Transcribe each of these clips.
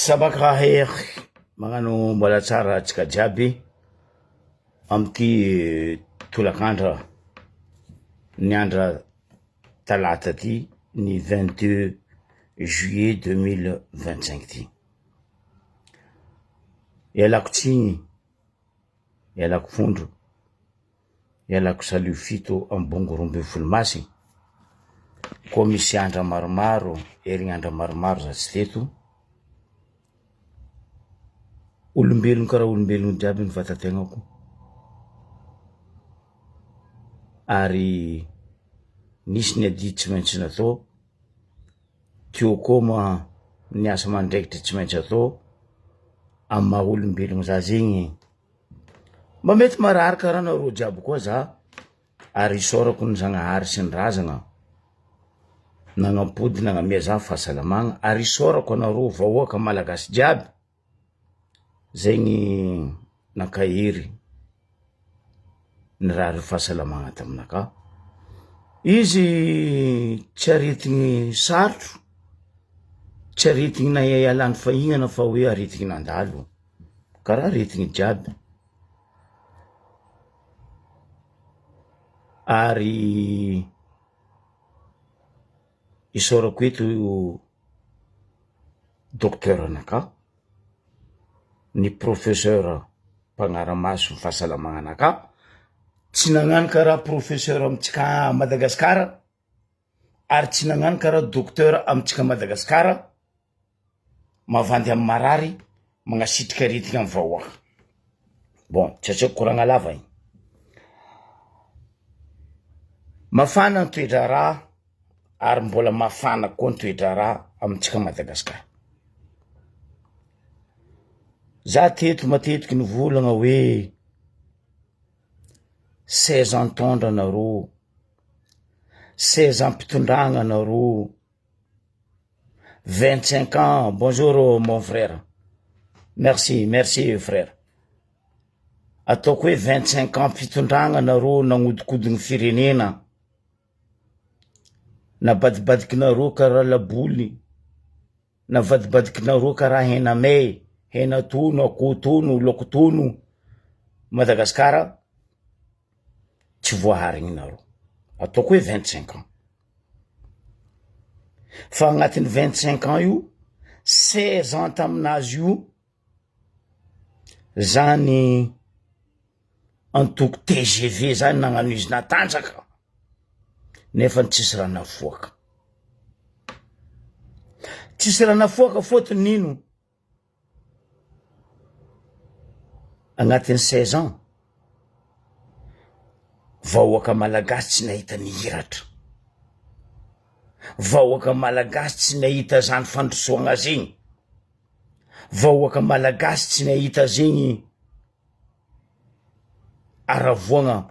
Sabaka hery magnano mbola tsara antsika jiaby amty tolakandra ny andra talata ty ny 22 juillet 2025 ty, ialako tsiny, ialako fondro. Ialako salio fito am bongo 12 masy, koa misy andra maromaro, herignandra maromaro za tsy teto, olombelogno karaha olombelogno jiaby ny vatategnako, ary nisy ny adidy tsy maintsy natao, teo koa moa ny asa amandraikitra tsy maintsy atao, amy maha olombelogno za zegny. Mba mety marary karaha nareo jiaby koa za, ary isaorako ny Zagnahary sy ny razagna nagnampody nagnamia za fahasalamagna, ary isaorako anareo vahoaka malagasy jiaby zegny nankahery nirary fahasalamagna taminakahy, izy tsy aretigny sarotro, tsy aretigny na ialany fahignana fa hoe aretigny nandalo. Karaha aretigny jiaby, ary isaorako eto docteur anakahy, ny professeur mpagnaramaso ny fahasalamagnanakahy, tsy nagnano karaha professeur amitsika à Madagasikara ary tsy nagnano karaha docteur amitsika Madagasikara, mavandy amy marary, magnasitrika aretigny amy vahoaka, bon tsy asiako koragna lava igny. Mafana ny toe-draharaha ary mbola mafana koa ny toe-draharaha amitsika Madagasikara, za teto matetiky nivolagna hoe seize ans nitondra nareo, seize ans mpitondragna nareo, 25 ans, bonjour mon frère, merci merci frère, ataoko hoe 25 ans fitondragna nareo nagnodikodiny firenena, nabadibadikinareo karaha laboly, navadibadikinareo karaha hena may, hena tono, akoho tono, laoko tono, Madagasikara tsy voaharigninareo, ataoko hoe 25 ans. Fa agnatin'ny 25 ans io, 16 ans taminazy io zany antoko tgv zany nagnano izy natanjaka nefa tsisy raha nafoaka, tsisy raha nafoaka fôtony nino? Agnatin'ny seize ans, vahoaka malagasy tsy nahita nihiratra, vahoaka malagasy tsy nahita zany fandrosoagna zegny, vahoaka malagasy tsy nahita zegny haravoagna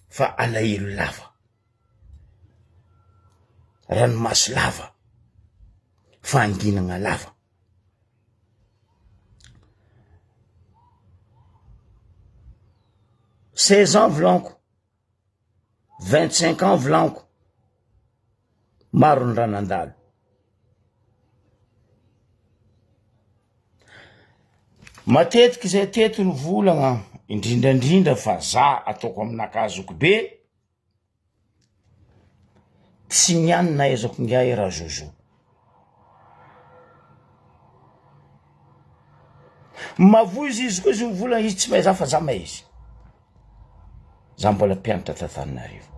fa alahelo lava, ranomaso lava, fahanginagna lava. 16 ans volaniko, 25 ans volaniko, maro ny raha nandalo. Matetiky zay teto ny volagna, indrindrandrindra fa za ataoko aminakahy zokibe, Tsy niany nahaizako ingahy Razozo. Mavozo izy koa izy mivolagna izy tsy mahay za fa za mahay izy. Za mbola mpianatra t'Antananarivo.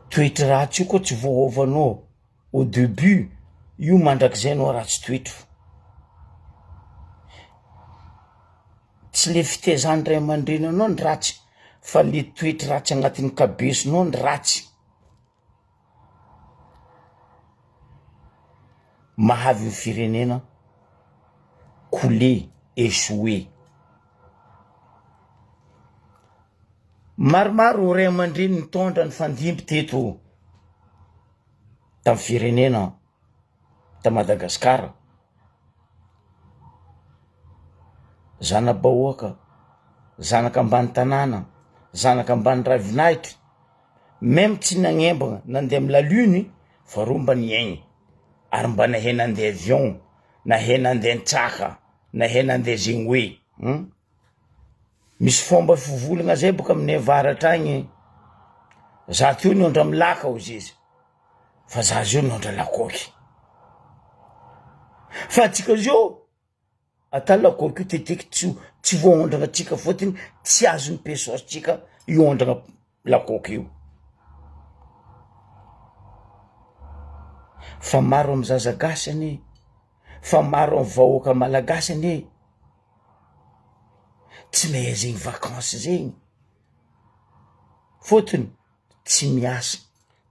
Toetra ratsy io koa tsy voaovanao au debut, io mandrakizay anao ratsy toetra fo. Tsy le fitaizan'ny ray aman-dreny anao ny ratsy fa le toetra ratsy agnatin'ny kabesonao ny ratsy. Mahavy ny firenena couler, échouer. Maromaro ray aman-dreny nitondra nifandimby teto tamin'ny firenena ta Madagasikara. Zana-bahoaka, zanaka ambany tanàna, zanaka ambany ravinahitra, meme tsy nagnembana nandeha amy la lune fa reo mba niaigny. Ary mba nahay nandeha avion, nahay nandeha nitsaka, nahay nandeha zegny hoe hum. Misy fomba fivolagna zay boka aminay avaratra agny, za teo niondra amy laka hozy izy, fa za zio niondra lakôky, fa atsika zio ata lakôky io teteky tsy tsy voaondragna atsika fôtony tsy azon'ny pesos-tsika iondragna lakôky io, fa maro amy zaza gasy anie, fa maro amy vahoaka malagasy anie tsy mahay zegny vakansy zegny, fôtony tsy miasa,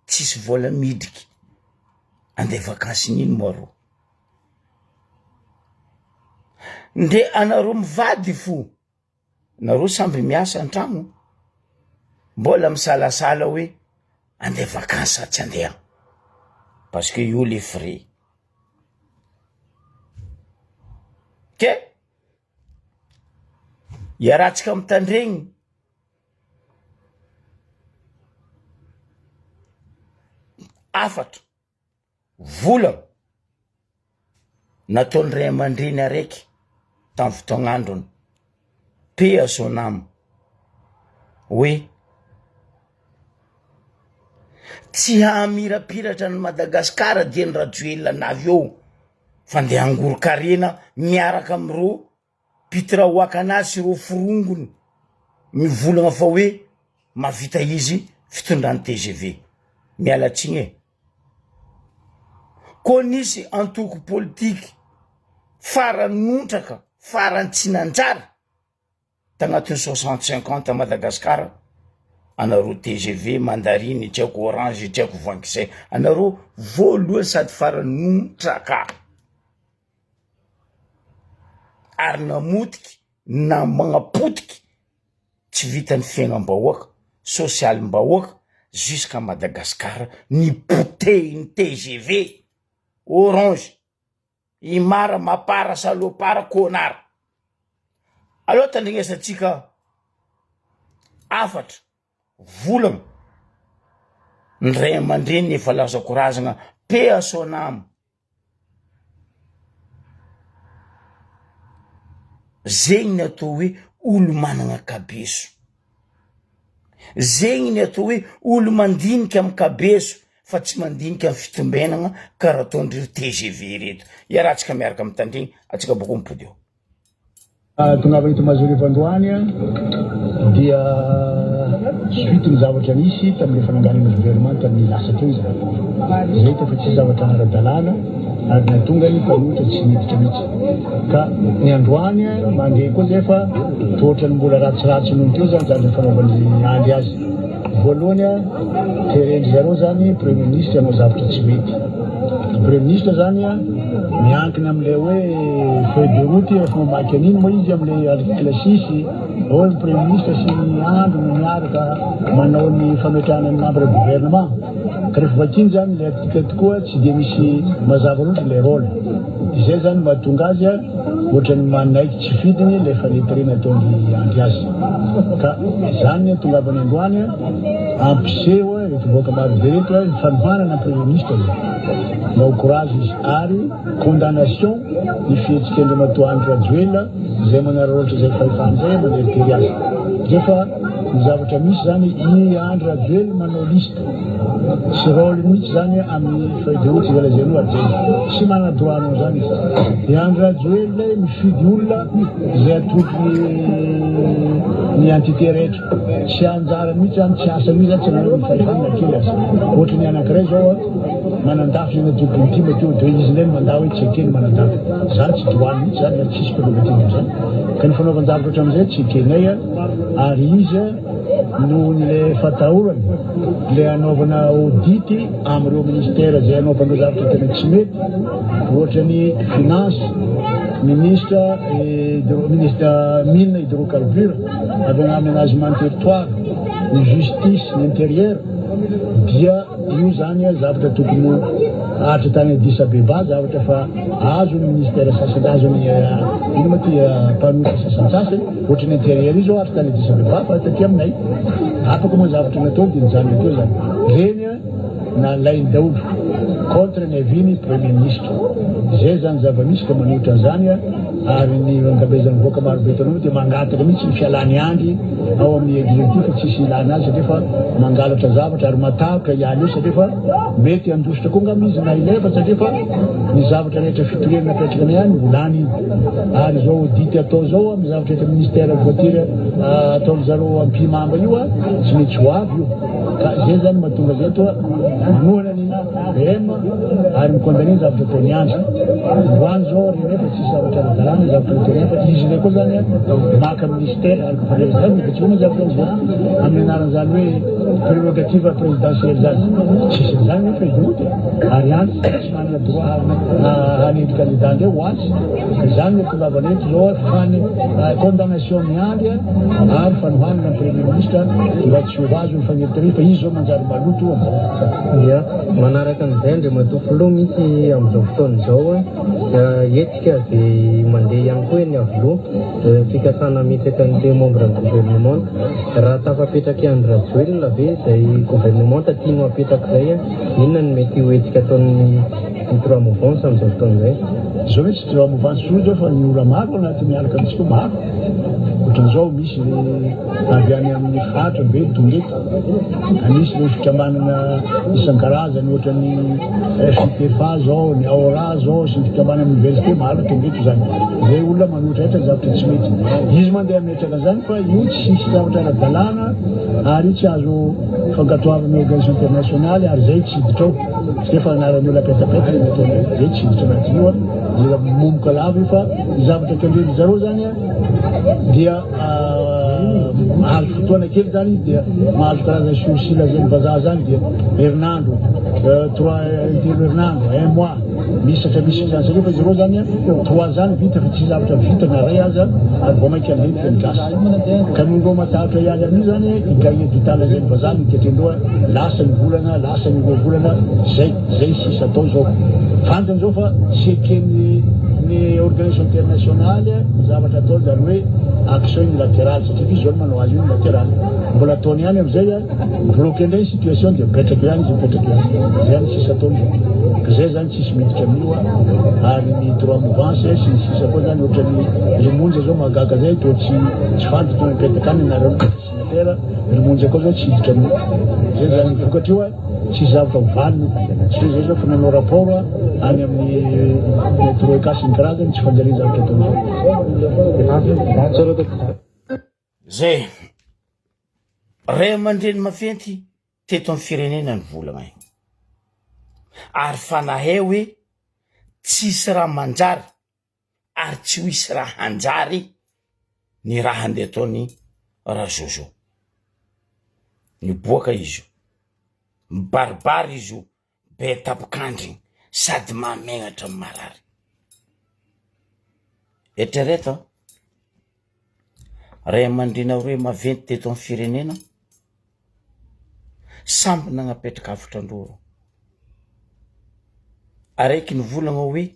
tsisy vôla midriky, ande vakansin'ino moa rô? Ndre anareo mivady fo, nareo samby miasa an-tragno, mbola misalasala hoe ande vakansy sa tsy andeha, parce que io le frais. Ke iarahantsika mitandregny hafatra, vola nataon'ny ray aman-dreny araiky tamin'ny fotoagn'androny, paix à son âme, hoe tsy hahamirapiratra an'i Madagasikara dia ny Rajoelina navy eo fa ndeha hangoron-karena miaraka amin'ireo mpitiraoaka anazy sy ireo forongony mivolagna fa hoe mahavita izy fitondran'ny tgv. Miala tsiny e! Koa nisy antoko politiky farany nontraka, farany tsy nanjary tagnatin'ny 65 ans ta Madagascar, anareo tgv, mandarine, tsy haiko orange, tsy haiko voangisay, anareo voalohany sady farany nontraka ary namotiky na magnapotiky tsy vitan'ny fiaignam-bahoaka, sosialim-bahoaka jusqu'à Madagascar ny potehin'ny tgv, orange. Imara, mapara, salopara, connard. Aleo tandrignesantsika hafatra, volagna, ny ray aman-dreny efa lazako razagna, paix à son âme. Zegny ny atao hoe olo managna kabeso. Zegny ny atao hoe olo mandinika amy kabeso fa tsy mandinika amy fitombenagna karaha ataondreo tgv reto. Iarahantsika miaraka mitandregny, atsika bôko mipody eo. Tongava eto Mahazoarivo androany dia suite ny zavatra nisy tamin'ilay fananganana gouvernement tamin'ny lasa teo izany. Izay hita fa tsy zavatra ara-dalàna ary nahatonga ny mpanohitra tsy niditra mihitsy. Ka ny androany mandeha koa zay fa toa ohatran'ny mbola ratsiratsy noho ny teo zany zavatra fanaovan'ny Andry azy. Voalohany teren-dry zareo zany premier ministre hanao zavatra tsy mety. Ny premier ministre zany miankina amin'ilay hoe feuille de route rehefa mamaky an'iny moa izy amin'ilay article 6 ao ny premier ministre sy ny Andry no miaraka manao ny fametrahana ny membre gouvernement. Ka rehefa vakiny zany ilay article tokoa tsy dia misy mazava loatra ilay rôle. Izay zany mahatonga azy ohatran'ny manaiky tsy fidiny ilay fanetrena ataon'i Andry azy. Ka izany ny atongavany androany hampiseho ireto vahoaka marobe ireto ny fanohanana ny Premier Ministre izay. Mba ho courage izy ary condamnation ny fihetsik'i Andriamatoa Andry Rajoelina izay manararaotra izay fahefana izay maneritery azy. Izay fa ny zavatra misy zany i Andry Rajoelina manao liste. Tsy rôle mihitsy zany amin'ny feuille de route izay lazainao hajaina. Tsy manana droit hanao zany izy. I Andry Rajoelina mifidy olona izay atolotry ny entité rehetra. Tsy anjara mihitsy zany, tsy asa mihitsy zany, tsy ananany ny fahefana na kely aza. Ohatry ny anankiray zao Manandafy zay natolotry ny tim teo dia izy indray no mandà hoe tsy ekeny Manandafy. Zany tsy droit mihitsy zany ary tsisy prérogative amizany. Ka ny fanaovan-javatra ohatran'izay tsy ekenay ary izy noho ny le fatahorany le hanaovana audit amin'ireo ministère izay hanaovana zavatra tena tsy mety ohatra ny finance, ministre ministre mine hydrocarbure, avy any aménagement territoire, ny justice, ny intérieur dia io zany zavatra tokony hatra tany Addis Abeba zavatra fa azon'ny ministère sasany azon'ny ino moa ty mpanohitra sasantsasany Ohatry ny intérieur io zao ary tany Addis Abeba fa taty aminay afaka moa zavatra natao dia nijanona teo zany. Reny nalainy daholo. Contre ny avis ny Premier Ministre. Izay izany zava-misy ka manohitra an'izany ary ny ankabeazan'ny vahoaka maro be eto anao dia mangataka mihitsy ny fialan'i Andry ao amin'ny executif tsisy ilana azy satria fa mangalatra zavatra ary matahotra hiala eo satria fa mety handositra koa angamba izy na hilefa satria fa ny zavatra rehetra fitoriana napetraka any ihany mbola any iny ary izao audit atao izao amin'ny zavatra rehetra ministère voatery ataon'ny zareo ampihimamba io tsy maintsy ho avy io ka izay zany mahatonga zay toa manohana ny PM ary mi-condamner ny zavatra ataon'i Andry. Androany zao ry nefa tsisy zavatra ara-dalàna ny zavatra nataony fa izy indray koa zany maka ministère araka fa zany fa tsy hoana zavatra zao amin'ny anaran'izany hoe prérogative présidentielle zany. Tsisy an'izany nefa izy io ary Andry tsy manana droit hanendry candidat indray ho azy. Ka izany no tongavana eto zao fany condamnation ny Andry ary fanohanana ny premier ministre mba tsy ho azo ny faneriterena fa izy zao manjary maloto amzao. Ia, manaraka an'izay Andriamatoa Filoha misy amin'izao fotoana izao hetsika izay mandeha ihany koa eny Iavoloha, fikasana hametraka an'ireo membre ny gouvernemanta. Raha tafapetrak'i Andry Rajoelina ve izay gouvernemanta tiany ho apetraka izay, inona no mety ho hetsika ataon'ny trois mouvances amin'izao fotoana izay? Izao hoe tsy trois mouvances intsony izao fa ny olona maro anatin'ny miaraka amintsika maro. Ohatran'izao misy avy any amin'ny faritra be tonga eto. Misy ireo fikambanana isan-karazany ohatran'ny FITFA zao, ny AORA zao sy ny fikambanana université maro tonga eto zany. Izay olona manohitra rehetra ny zavatra tsy mety. Izy mandeha hametraka an'izany fa io tsisy zavatra ara-dalàna ary tsy azo fankatoavan'ny organisation internationale ary zay tsy hiditra ao. Satria efa anaran'ny olona apetapetaka ny ataony io. Zay tsy hiditra anatin'io. Mbola momoka lava io fa ny zavatra kendren'ny zareo zany dia Mahazo fotoana kely zany izy dia mahazo karazana sursis lazain'ny vazaha zany dia herinandro, trois intelo herinandro, un mois, misatra misatra zany satria fa izy ireo zany trois zany vita fa tsy zavatra vita na ray aza ary vao mainka milentika ny gasy. Ka noho ireo matahotra hialy amin'io zany i gagne du temps lazain'ny vazaha no ketrehin-droa lasa ny volana, lasa ny roa volana, zay zay sisa atao zao. Fantany zao fa tsy eken'ny ny organisation internationale ny zavatra ataony zany hoe action unilatérale satria izy zao no manao azy unilatérale. Mbola ataony ihany amizay a, bloqué indray ny situation dia mipetraka eo ihany izy mipetraka eo ihany. Zay ny sisa ataony zao. Ka zay zany tsisy miditra amin'io a, ary ny droit mouvance sy ny sisa koa zany ohatran'ny ry Monja zao mahagaga zay toa tsy tsy fantatra toa mipetaka any anareo sénateur, ry Monja koa zao tsy hiditra amin'io. Zay zany vokatra io a. Tsy zavatra ho valiny satria zay zao fa nanao rapport any amin'ny troika sy ny karazany tsy fanjariany zavatra ataony zao. Zay ray aman-dreny maventy teto amin'ny firenena ny volagna io ary fa nahay hoe tsisy raha manjary ary tsy ho hisy raha hanjary ny raha handeha ataony Razozo. Miboaka izy io, mibaribary izy io, be tapokandriny sady mahamenatra ny marary. Eritrereto an, ray aman-dreny roe maventy teto amin'ny firenena, samby nagnapetraka avotra-ndroro. Araiky nivolagna hoe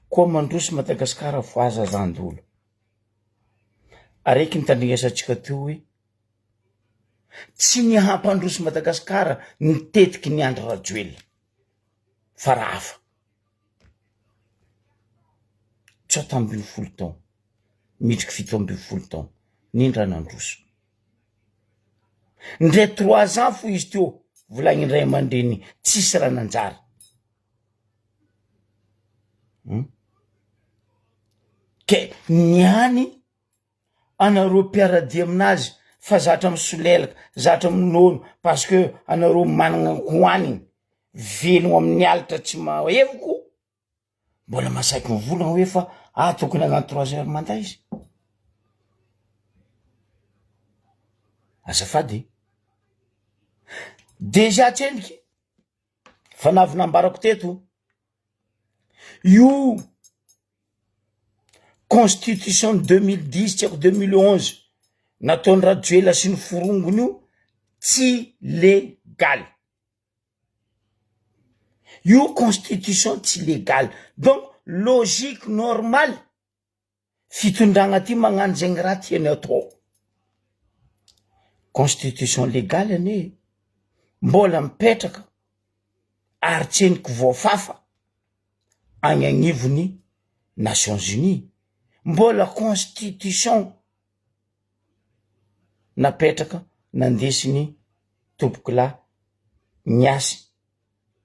Koa mandroso Madagasikara fohaza zandolo. Araiky ny tandringesantsika teo hoe tsy ny hampandroso Madagasikara ny tetiky ny Andry Rajoelina fa raha hafa. 17 taona, midriky 17 taona, nindra nandroso. Ndre trois ans fo izy teo volagnin-dray aman-dreny tsisy raha nanjary. Ke niany anareo mpiaradia aminazy fa zatra misolelaka, zatra minono parce que anareo managna hoanigny, velogno amin'ny alitra tsy mahevoko, mbola masaky mivolagna hoe fa ah tokony hagnano trois heures mandat izy, azafady e, dejà tsendriky Fa navy nambarako teto io constitution 2010 tsy haiko 2011 nataon'i Rajoelina sy ny forongony io tsy legaly, io constitution tsy legaly donc logique normal Fitondragna ty magnano zegny raha tiany atao. Constitution légal anie mbola mipetraka. Ary tseniky voafafa agny agnivony Nations Unies, mbola constitution napetraka nandesiny tompokolahy Niasy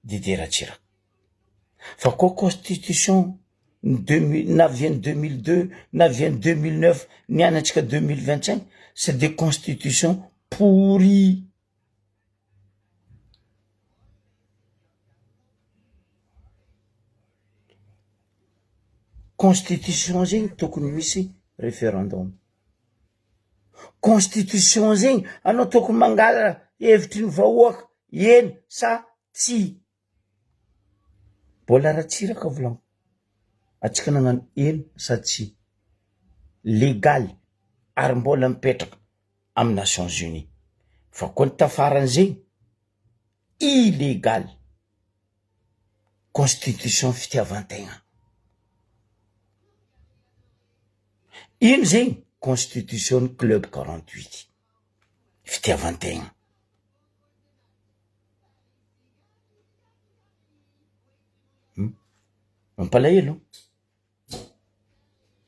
Didier Ratsiraka. Fa koa constitution ny deux mille na avy any 2002 na avy any 2009 ny any antsika 2025 c'est des constitutions pourries. Constitution zegny tokony misy referendum, constitution zegny anao tokony mangala hevitry ny vahoaka eny sa tsia, mbola Ratsiraka volagniko, atsika nagnano eny sa tsia, legaly ary mbola mipetraka amy Nations Unies, fa koa ny tafaran'izegny illegal, constitution fitiavantegna, ino zegny constitution ny club 48, fitiavantegna. Mampalahelo,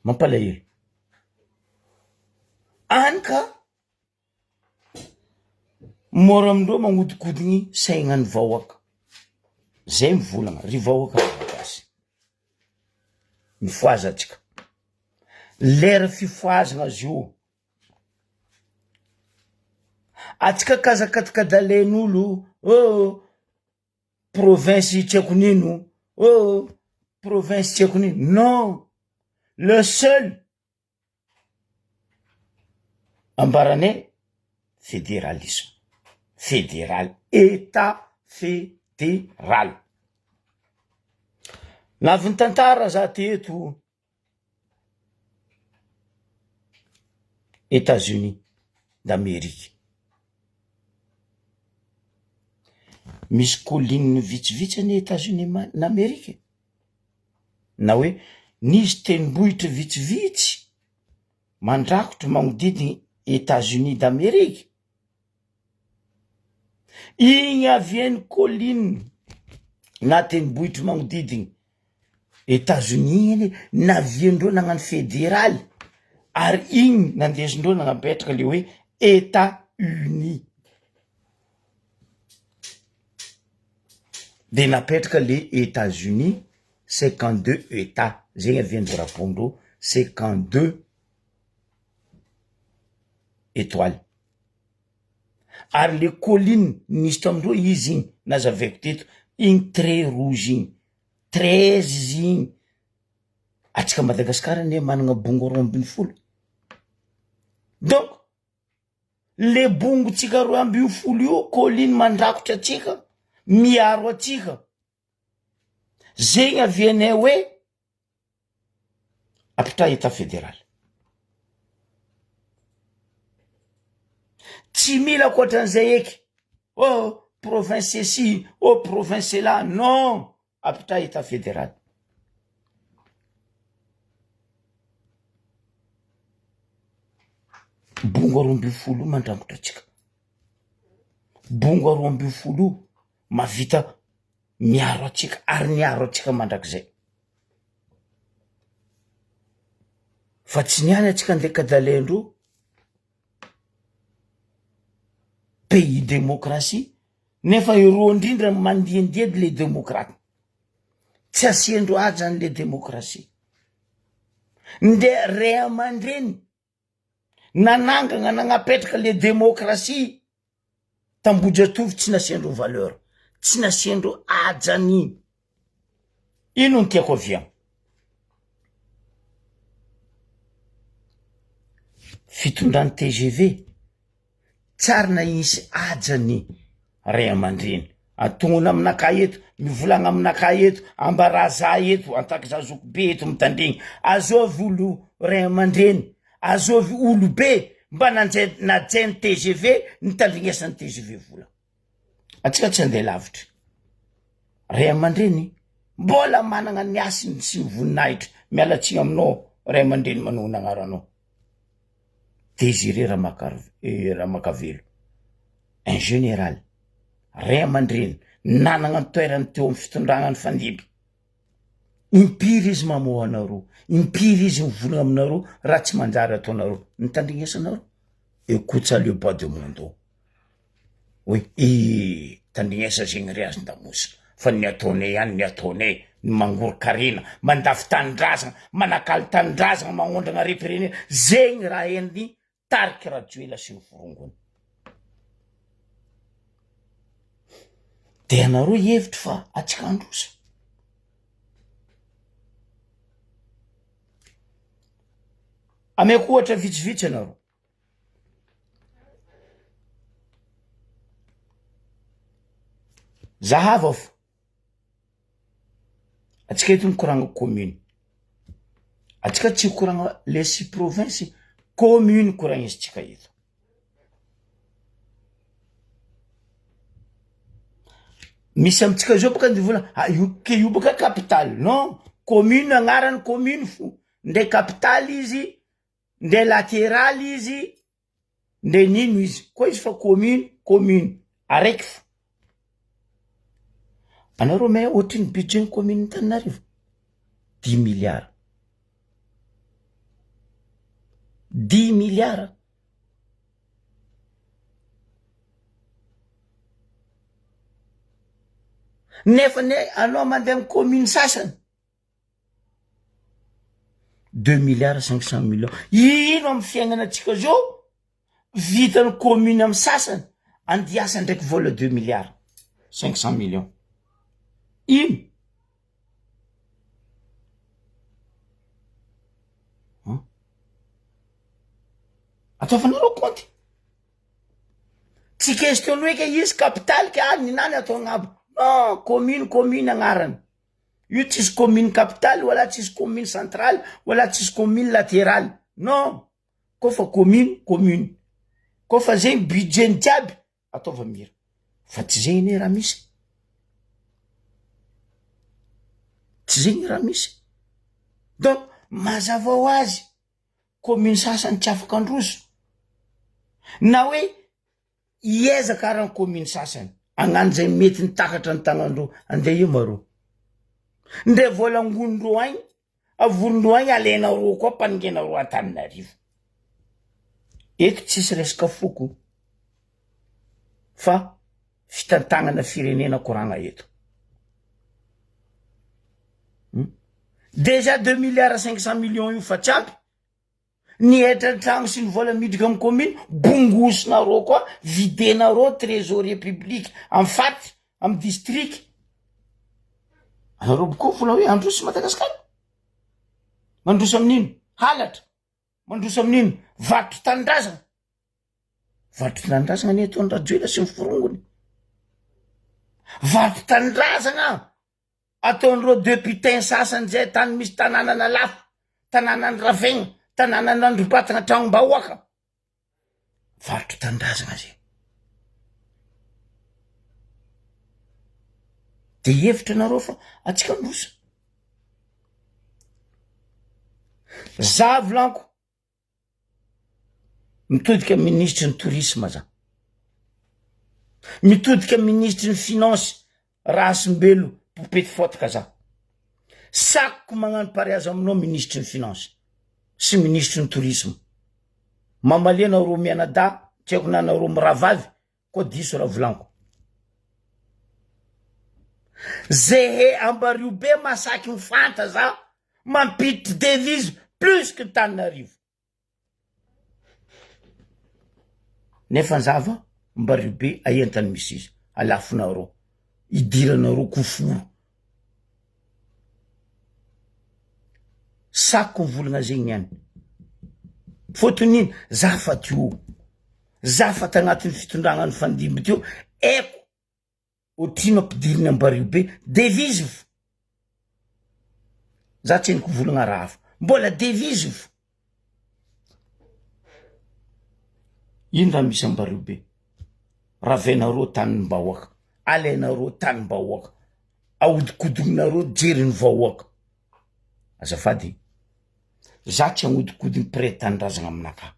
mampalahelo, any ka Mora amindreo magnodikodiny saignan'ny vahoaka, zay mivolagna ry vahoaka malagasy, mifohaza antsika, lera fifohazagna zio, atsika kazakadikadalen'olo oh province tsy aiko nino oh province tsy aiko nino, non le seul Ambaranay federalisme, federal, etat federal. Navy nitantara za teto Etats Unis d'Amerique. Misy colline vitsivitsy anie Etats Unis n'Amerique e. Na hoe nisy tendrombohitra vitsivitsy mandrakotra magnodidiny Etats Unis d'Amerique, igny avian'ny colline na tendrombohitry magnodidiny Etats Unis igny anie naviandreo nagnano federaly ary igny nandesindreo nagnapetraka le hoe Etats Unis. De napetraka le Etats Unis 52 Etats, zegny avian'ny drapeau-ndreo 52 étoiles. Ary le colline nisy tamindreo izy igny nazavaiko teto, igny trait rouge igny, 13 izy igny, atsika Madagasikara anie managna bongo 12, donc Le bongotsika 12 io colline mandrakotra atsika, miaro atsika, zegny avianay hoe apitraha etat federal. Tsy mila ankoatran'izay eky, oh province ceci, oh province cela, non, apitraha etat federal. Bongo 12 io mandrangotra antsika, bongo 12 io mahavita miaro antsika ary miaro antsika mandrakizay, fa tsy niany antsika andeha kadalaindreo pays démocratie nefa ireo indrindra mandiandiady le demokraty, tsy asiandreo hajany le demokrasia, nde ray aman-dreny nanangana nagnapetraka le demokrasia t'Ambohijatovo tsy nasiandreo valeur, tsy nasiandreo hajany, ino no tiako aviagna? Fitondran'ny tgv tsary na hisy hajany ray aman-dreny, antognona aminakahy eto, mivolagna aminakahy eto, ambarà za eto en tant que za zokibe eto mitandregny, azôvy olo ray aman-dreny, azôvy olobe mba nanjay najain'ny tgv nitandrignesan'ny tgv vola, antsika tsy andeha lavitry, ray aman-dreny mbola managna ny hasiny sy ny voninahitra, miala tsiny aminao ray aman-dreny manogno agnaranao. Désiré Ramakavelo, un général, ray aman-dreny. nanagna ny toerany teo amy fitondragna ny fandimby. Impiry izy mamoha anareo, impiry izy mivolagna aminareo raha tsy manjary ataonareo, ny tandrignesanareo? Écoute ça le bas de mon dos. Hoe i tandrignesa zegny re azon-damosina fa ny ataonay ihany ny ataonay, ny mangoron-karena, mandafy tanindrazagna, manakalo tanindrazagna, magnondragna harem-pirenena, zegny raha hain'ny tariky Rajoela sy ny forongony. De anareo hevitro fa atsika handroso. Ameko ohatra vitsivitsy anareo. Zahava fo, atsika eto mikoragna commune, atsika tsy hikoragna le six province, commune koragnisintsika eto. Misy amitsika zao boka nivolagna, ah io ke io boka capitale, non commune agnarany commune fo, ndre capitale izy Nde lateraly izy nde nino izy koa izy fa commune commune araiky fo. Anareo mahay ohatry ny budget ny commune Antananarivo? Dix milliards. Dix milliards. Nefa ne anao mandeha amy commune sasany Deux milliards 500 millions ino amy fiaignana atsika zao vitany commune amy sasany andiasa ndraiky vola deux milliards 500 millions ino an ataovanareo compte tsy question hoe ke izy kapitaly ka ah ninany atao agnabo non commune commune agnarany Io tsisy commune capitale wala tsisy commune centrale wala tsisy commune laterale non koa fa commune commune koa fa zegny budget ny jiaby ataova mira fa tsy zegny anie raha misy tsy zegny raha misy donc mazava ho azy commune sasany tsy afaka androso na hoe Hiezaka ara ny commune sasany hagnano zay mety ny takatra ny tagnandreo andeha io marô. Ndre vola angonindreo agny avorondreo agny alenareo koa ampanongenareo Antananarivo. Eto tsisy resaka foko fa fitantagnana firenena koragna eto. Déjà deux milliards 500 millions io fa tsy ampy. Ny hetran-tragno sy ny vola miditra amin'ny commune, bongosinareo koa, videnareo trésorier public amin'ny faritra, amin'ny district. Anareo koa vola hoe handroso Madagasikara? Mandroso amin'ino? Halatra. Mandroso amin'ino? Varotra tanindrazana. Varotra tanindrazana anie ataon'i Rajoelina sy ny forongony. Varotra tanindrazana. Ataon'ireo deputin sasany zay tany misy tanànana lafo, tanànan'i Ravegna, tanànan'Andribatana tragnom-bahoaka. Varotra tanindrazana zay. De hevitra nareo fa atsika androso. Za volaniko. Mitodika minisitry ny tourisme za. Mitodika minisitry ny finance Rahasimbelo Popety Fotaka za. Sakiko magnano pariage aminao minisitry ny finance sy minisitry ny tourisme. Mamalia nareo mianadahy, tsy haiko na nareo mirahavavy koa diso raha volaniko. Zehe Ambario be masaky mifanta za mampiditry devise plus que Tananarivo. Nefa zava Ambario be aentany misy izy alafonareo idiranareo koforo. Sako mivolagna zegny niany. Fôtony ino? Za fa teo, za fa tagnatin'ny fitondragna nifandimby teo, aiko otrino ampidiriny Ambario be, devise fo, za tsy henoko volagna raha hafa, mbola devise fo. Ino raha misy Ambario be? Ravenareo tanim-bahoaka, alainareo tanim-bahoaka, ahodikodignareo jerin'ny vahoaka. Azafady, za tsy hagnodikodiny mpiray tanindrazagna aminakahy,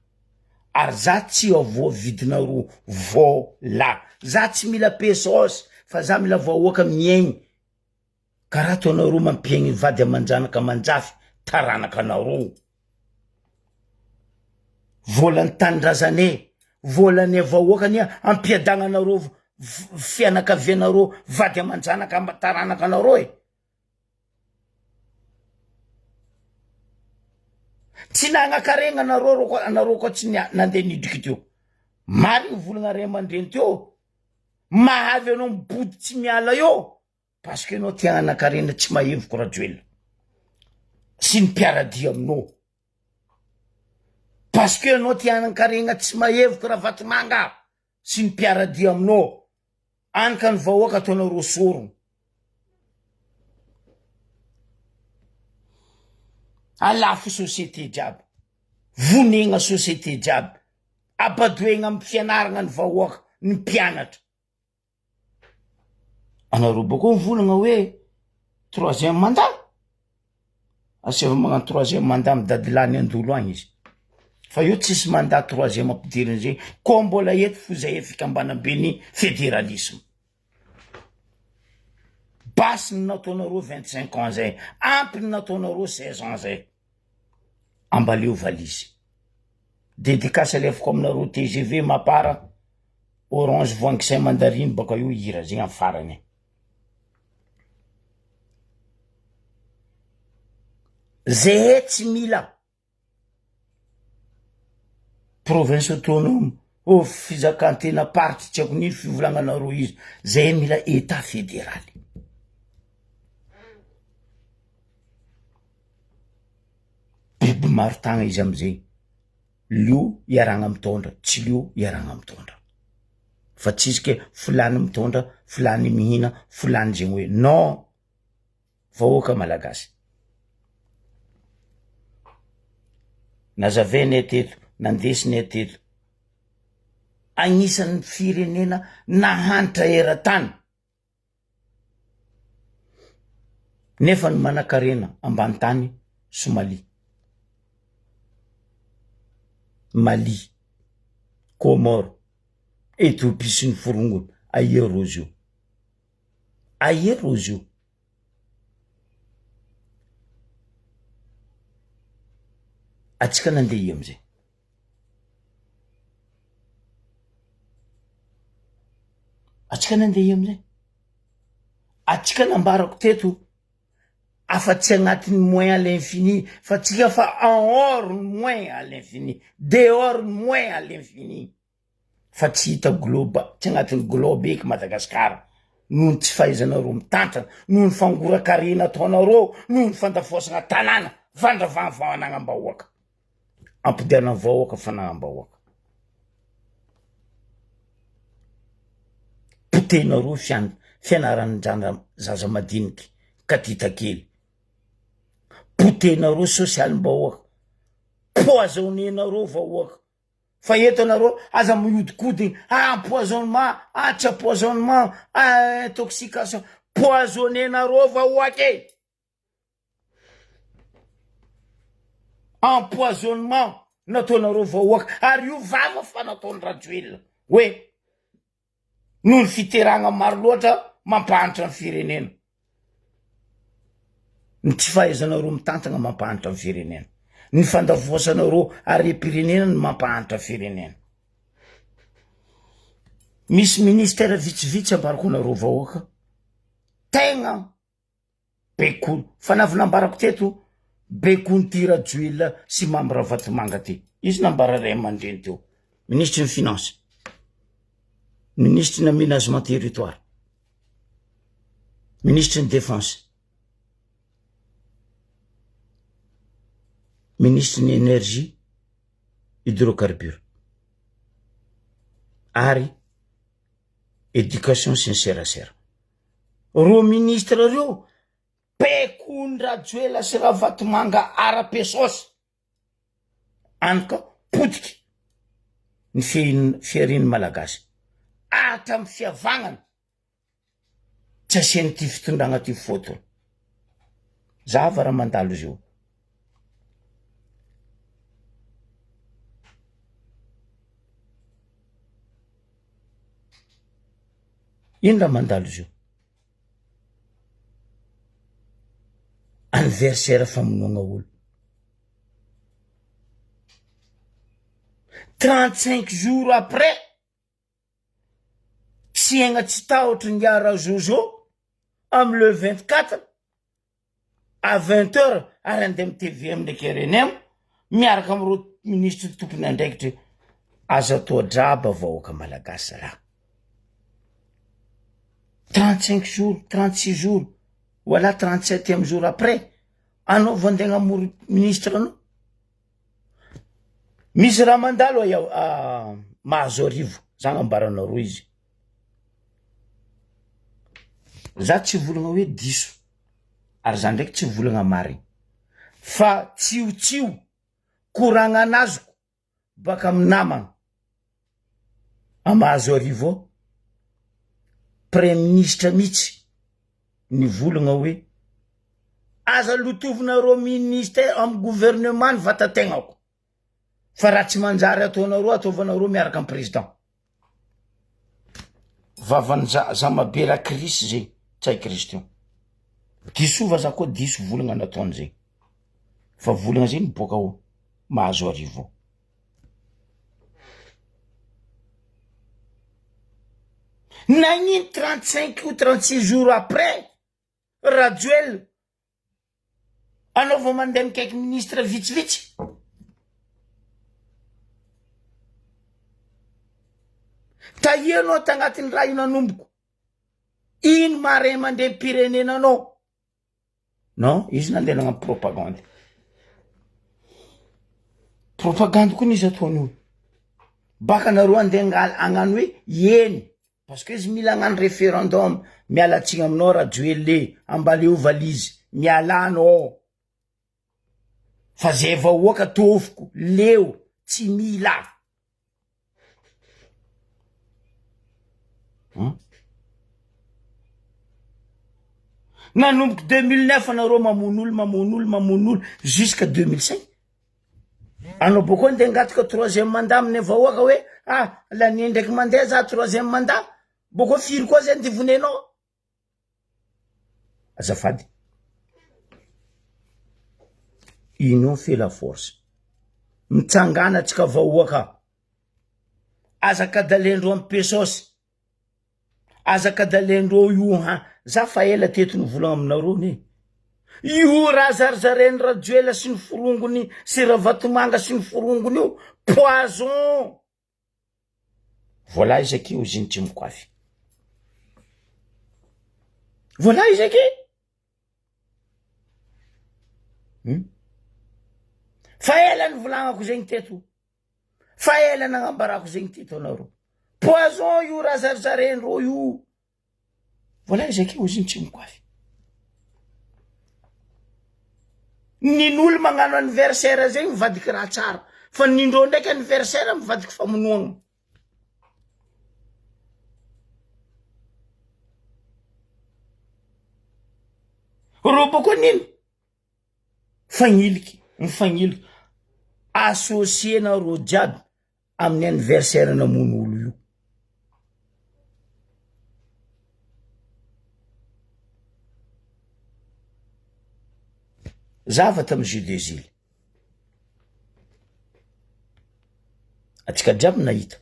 ary za tsy avoavidinareo vôla, za tsy mila pesos, Fa za mila vahoaka miaigny karaha ataonareo mampiaigny vady aman-janaka aman-jafy taranaka anareo. Volan'ny tanindrazanay, volanay vahoaka anie ampiadagnanareo fianakavianareo vady aman-janaka taranaka anareo e. Tsy nagnakarena anareo reo koa anareo koa tsy nandeha nidriky teo. Marigny volagna ray aman-dreny teo. Mahavy anao mibody tsy miala eo parce que anao tia hanakarena tsy mahevoko Rajoelina sy ny mpiaradia aminao. Parce que anao tia hanankarena tsy mahevoko Ravatomanga sy ny mpiaradia aminao. Any ka ny vahoaka ataonareo sorona. Alafo société jiaby, vonegna société jiaby, abadoegna amy fianaragna ny vahoaka, ny mpianatra. Anareo bakeo mivolagna hoe troisième mandat, asaivo magnano troisième mandat amy dadilany Andolo agny izy, fa io tsisy mandat troisième ampidiriny zegny, koa mbola eto fo zay fikambanam-ben'ny federalisme. Basy ny nataonareo 25 ans zay, ampy ny nataonareo 16 ans zay. Ambaleo valizy. Dedicace alefako aminareo TGV Mapar, Orange Voangisay Mandarine baka io hira zegny amy farany. Zehe tsy mila province autonome oh fizakantena party tsy haiko nino fivolagnanareo izy, zehe mila etat federaly. Biby maro tagna izy amizegny, lio iarahagna mitondra, tsy lio iarahagna mitondra, fa tsisy ke filany mitondra, filany mihina, filany zegny hoe non vahoaka malagasy. Nazavainay teto, nandesinay teto, agnisan'ny firenena nahantra eran-tany. Nefa ny manankarena ambany tany Somalie, Mali, Comores, Ethiopie sy ny forongony, aia rozy io? Aia rozy io? Atsika nandeha ia amizay? Atsika nandeha ia amizay? Atsika nambarako teto afa tsy agnatin'ny moins à l'infini fa tsika fa en hors ny moins à l'infini, dehors ny moins à l'infini. Fa tsy hita globe, tsy agnatin'ny globe eky Madagasikara noho ny tsy fahaizanareo mitantana, noho ny fangoran-karena ataonareo, noho ny fandafoasana tanàna, fandravana fanagnam-bahoaka. Ampidianan'ny vahoaka fanagnam-bahoaka. Potehinareo fian- fianaran-jana zaza madiniky, katita kely. Potehinareo sosialim-bahoaka. Poisonner-nareo vahoaka. Fa eto anareo aza mihodikodigny, ah empoisonnement, ah tsy empoisonnement, ah intoxication. Poisonner-nareo vahoaka e! Empoisonnement nataonareo vahoaka ary io vava fa nataon'i Rajoelina hoe noho ny fiterahana maro loatra mampahantra ny firenena. Ny tsy fahaizanareo mitantana mampahantra ny firenena. Ny fandavoasanareo harem-pirenena no mampahantra firenena. Misy ministère vitsivitsy ambarako anareo vahoaka tegna Baikony, fa navy nambarako teto, baikony ty Rajoelina sy Mamy Ravatomanga ty. Izy nambara ray aman-dreny teo, minisitry ny finance, minisitry ny aménagement territoire, minisitry ny défense, minisitry ny énergie, hydrocarbure, ary éducation sy ny serasera. Reo ministre reo pekony Rajoela sy Ravatomanga ara-pesosy any ka potiky ny fehin- fiharin'ny malagasy hatramin'ny fihavanana tsy asian'ity fitondragna ty fotony zava raha mandalo izy io. Ino raha mandalo izy io? Anniversaire famonoagna olo. 35 jours après, tsy aigna tsy tahotry ingahy Razozo amy le 24 à 20 heures ary andeha amy tvm ndraiky rnm miaraka am'ireo minisitry tompony andraikitry. Aza atao draba vahoaka malagasy zalahy. 35 jours, 36 jours, voilà 37e jour après, anao vao andeha hamory ministre anao. Misy raha mandalo a Mahazoarivo, za agnambaranareo izy. Za tsy volagna hoe diso, ary za ndraiky tsy volagna marigny, fa tsiotsio koragnan'azoko baka amy namagna a Mahazoarivo ao, praiminisitra mihitsy nivolagna hoe aza lotovinareo ministère amy gouvernement ny vatategnako fa raha tsy manjary ataonareo ataovanareo miaraka amy président. Vavan'i Zamabera Chris zegny, Ntsay Christian. Diso va za koa diso volagna nataony zegny, fa volagna zegny miboaka ao Mahazoarivo ao. Nagnino 35 ou 36 jours après Rajoel anao vao mandeha mikaiky ministre vitsivitsy? Tahia anao tagnatin'ny raha io nanomboko. Ino maha ray aman-drenim-pirenena anao? Non, izy nandeha nagnano propagande. Propagande koa n'izy ataony io. Baka nareo andeha angala hagnano hoe eny, parce que izy mila hagnano référendum, miala tsigny aminao Rajoelina, ambaleo valizy, mialà anao. Fa zay vahoaka tofoko, leo, tsy mila. Nanomboky 2009 anareo mamono olo, mamono olo, mamono olo, jusqu'à 2005. Anao boko andeha angataka troisième mandat amin'ny vahoaka hoe ah lany ndraiky mandeha za troisième mandat, boko firy koa zay andivonenao? Azafady. Union fait la force. Mitsangana atsika vahoaka. Aza kadalendreo am pesosy. Aza kadalendreo io ha. Za fa ela teto nivolagna aminareo ne. Io raha zarizarain'i Rajoela sy ny forongony sy Ravatomanga sy ny forongony io poison. Voilà izy aky hozy ny tsy mikoafy. Voilà izy aky. Hmm? Fa ela nivolagnako zegny teto. Fa ela nagnambarako zegny teto anareo. Poison io raha zarizaraindreo io. Voilà izy akeo izy tsy mikoafy. Nin'olo magnano anniversaire zegny mivadiky raha tsara fa nindreo ndraiky anniversaire mivadiky famonoagna. Reo bôko nino? Fagniliky, mifagniliky. Associer-na reo jiaby amin'ny anniversaire namono olo io. Za avy tamy jeux des îles. Atsika jiaby nahita,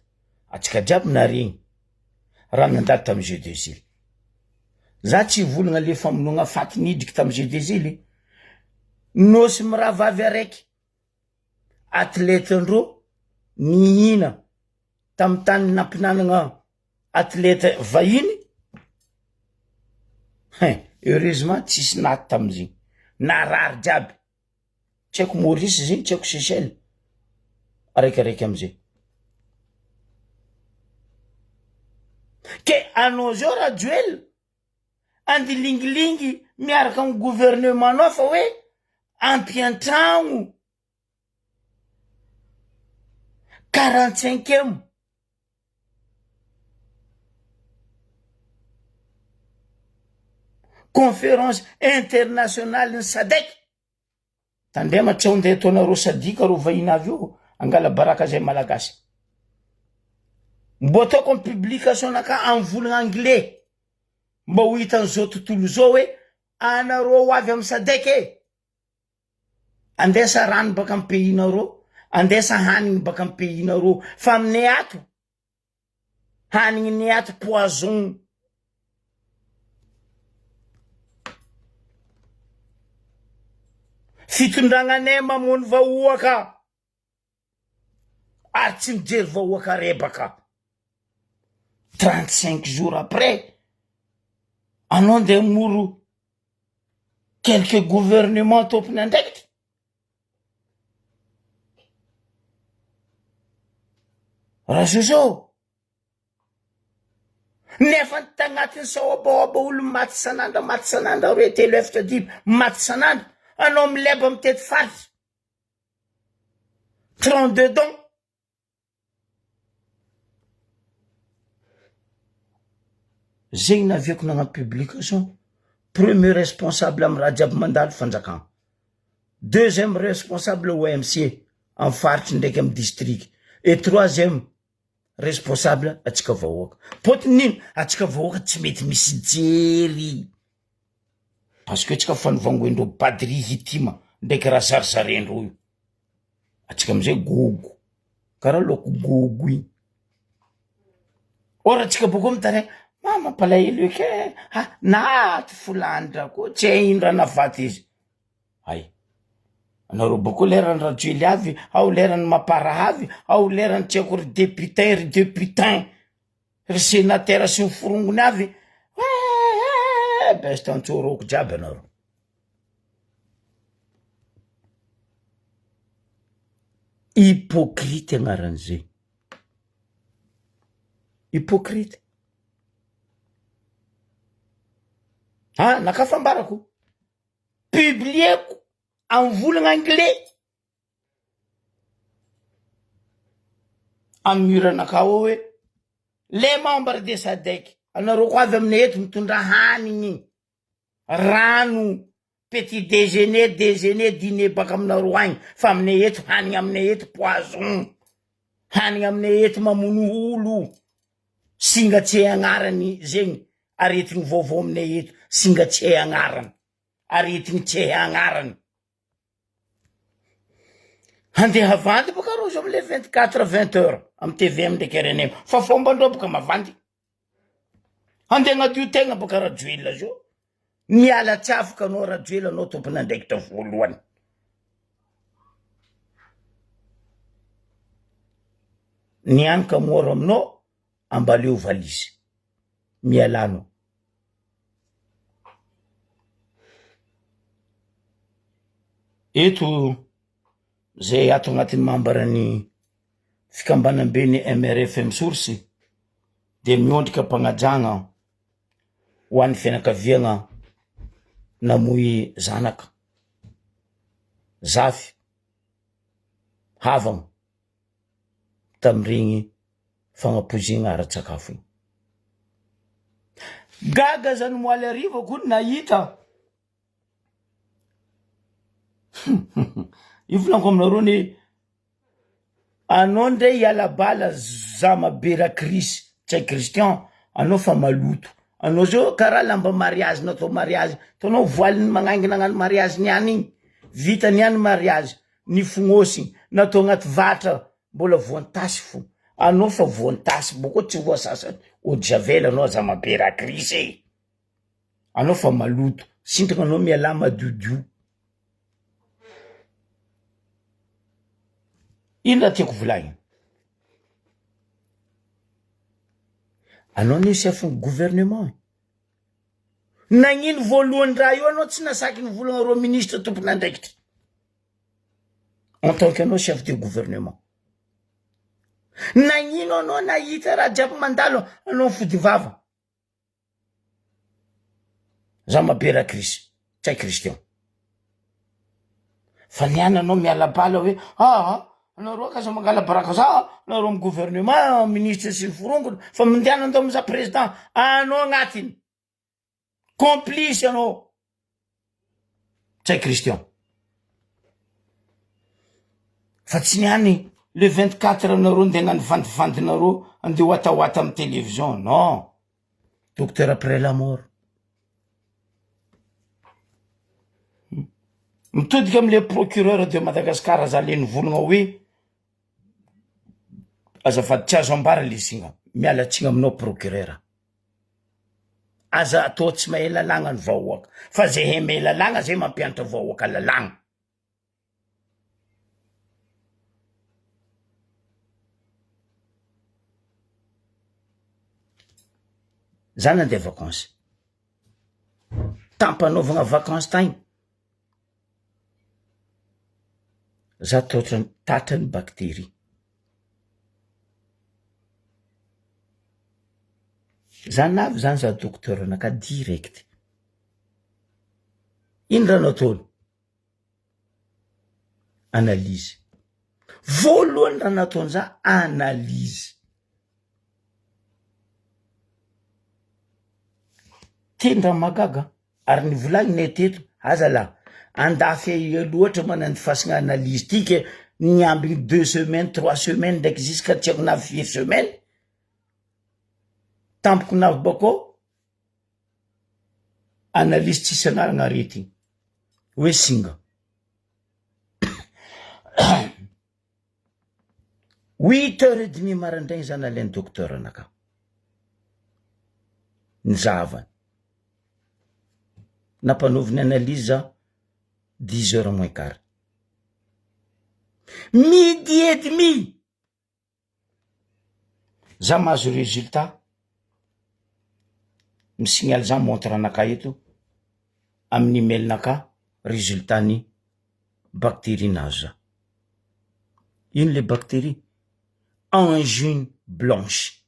atsika jiaby naregny raha nandalo tamy jeux des îles. Za tsy hivolagna le famonoagna faty nidriky tamy jeux des îles. Nosy mirahavavy araiky Atleta ndreo nihina tamy tany nampinanagna atleta vahiny, hein heureusement tsisy naty tamizigny, narary jiaby, tsy aiko Maurice zegny tsy aiko Seychelles, araikaraiky amizay. Ke anao zao Rajoel andilingilingy miaraka amy gouvernement nao fa hoe ampiantragno quarante cinquième conférence internationale ny sadec tandrema tsy ao ndeha ataonareo sadika reo vahiny avy eo angala baraka zay malagasy mbo ataoko amy publication naka amy volagna anglais. Mba ho hitan'izao tontolo izao hoe anareo ho avy amin'ny sadec e! Andesa rano baka amin'ny pays nareo, andesa hanigny baka amin'ny pays nareo, fa aminay ato, hanigninay ato poison. Fitondragnanay mamono vahoaka ary tsy mijery vahoaka rebaka. 35 jours après, anao ndeha hamoro quelque gouvernement tompon'andraikitra? Razozo! Nefa ny tagnatin'ny saobaoba olo maty isan'andro maty isan'andro aroe telo efatra dimy maty isan'andro anao mileba mitety faritra 32 dons Zegny naviako nagnano publication, premier responsable amy raha jiaby mandalo fanjakana, deuxième responsable OMC amy faritry ndraiky amy district, et troisième responsable atsika vahoaka, pôtiny nino atsika vahoaka tsy mety misy jery, parce que atsika fa novangoendreo Badri Hitima ndraiky raha zarizarendreo io. Atsika amizay gogo, karaha laoko gogo igny, or atsika bôkeo mitaraigny, ah mampalahelo eky e, ah naty folandra koa tsy hay ino raha nahafaty izy, hay anareo bôkeo lerany rajoely avy, ao lerany mapar avy, ao lerany tsy haiko ry deputin ry deputin, ry senatera sy ny forongony avy, eh best antsôrôko jiaby anareo. Hypocrite agnaran'izay, hypocrite, ah naka fambarako, publieko amy volagna anglais amy mur anakahy ao hoe les membres de sadec anareo ko avy aminay eto mitondra hanigny. Rano, petit déjeuner, déjeuner, dîner baka aminareo agny fa aminay eto hanigny aminay eto poison, hanigny aminay eto mamono olo, singa tsy hay agnarany zegny aretigny vaovao aminay eto, singa tsy hay agnarany, aretigny tsy hay agnarany. Handeha havandy boka rozy amle 24 20 heures amy tvm ndraiky rnm fa fombandreo boka mavandy. Handeha hagnadio tegna baka Rajoelina zao. Miala tsy afaka anao Rajoelina anao tompon'andraikitra voalohany. Ny any ka mora aminao ambaleo valizy. Mialà anao. Eto zay ato agnatin'ny membre ny fikambanamben'ny MRFM Source dia miondrika am-pagnajagna ho an'ny fianakaviagna namoy zanaka, zafy, havagna tamin'iregny fagnapoizigna ara-tsakafo igny. Gaga zany moaly hariva kony nahita Io volaniko aminareo anie, anao ndray hiala bala zama be rakrisy Ntsay Christian, anao fa maloto, anao zao karaha lamba mariazy natao mariazy, hitanao voile-ny magnangy nagnano mariazy niany igny, vita niany mariazy, nifognôsigny, natao agnaty vatra mbola voantasy fo, anao fa voantasy bôkô tsy voasasa eau de javel anao zama be rakrisy e. Anao fa maloto, sintona anao mialà madiodio. Ino raha tiako volagnina? Anao anie chef ny gouvernement e, nagnino voalohany raha io anao tsy nasaky nivolagna reo ministre tompon'andraikitra en tant que anao chef de gouvernement? Nagnino anao nahita raha jiaby mandalo anao mifody vava? Za mabera Chris, tsy hay Christian. Fa ny any anao miala bala hoe aa nareo aza mangala baraka za, nareo amy gouvernement, ministre sy ny forongony, fa mindehana andao mizaha président, anao agnatiny, complice anao. Tsy hay Christian. Fa tsy ny any le 24 nareo ndeha hagnano vandivandinareo andeha hoatahoata amy télévision, non. Docteur après la mort. Mitodika amle procureur de Madagascar za le nivolagna hoe azafady tsy azo ambara le singa, miala tsigny aminao procureur, aza atao tsy mahay lalàgna ny vahoaka fa zay mahay lalàgna zay mampianatra vahoaka lalàgna. Za nandeha vacance, tampanaovagna vacance tagny, za tôtran- tratran'ny bacterie, za navy zany za docteur anakahy direct, ino raha nataony? Analyse. Voalohany raha nataony za analyse. Tena mahagaga ary nivolaninay teto aza lah andafy aia loatra manandifasagna analyse ty ke ny ambiny deux semaines trois semaines ndraiky jusqu'à tsy haiko na firy semaine tampoko navy bakao Analyse tsisy anarana aretigny hoe singa. Huit heures et demie maraindraigny za nalain'ny docteur anakahy, nizahavany, nampanaoviny analyse za dix heures moins quart, midi et demi. Za mahazo résultat, mi-signale za montre anakahy eto amin'ny email nakahy résultat ny bactérie nahazo za. Ino le bactérie? Angine blanche.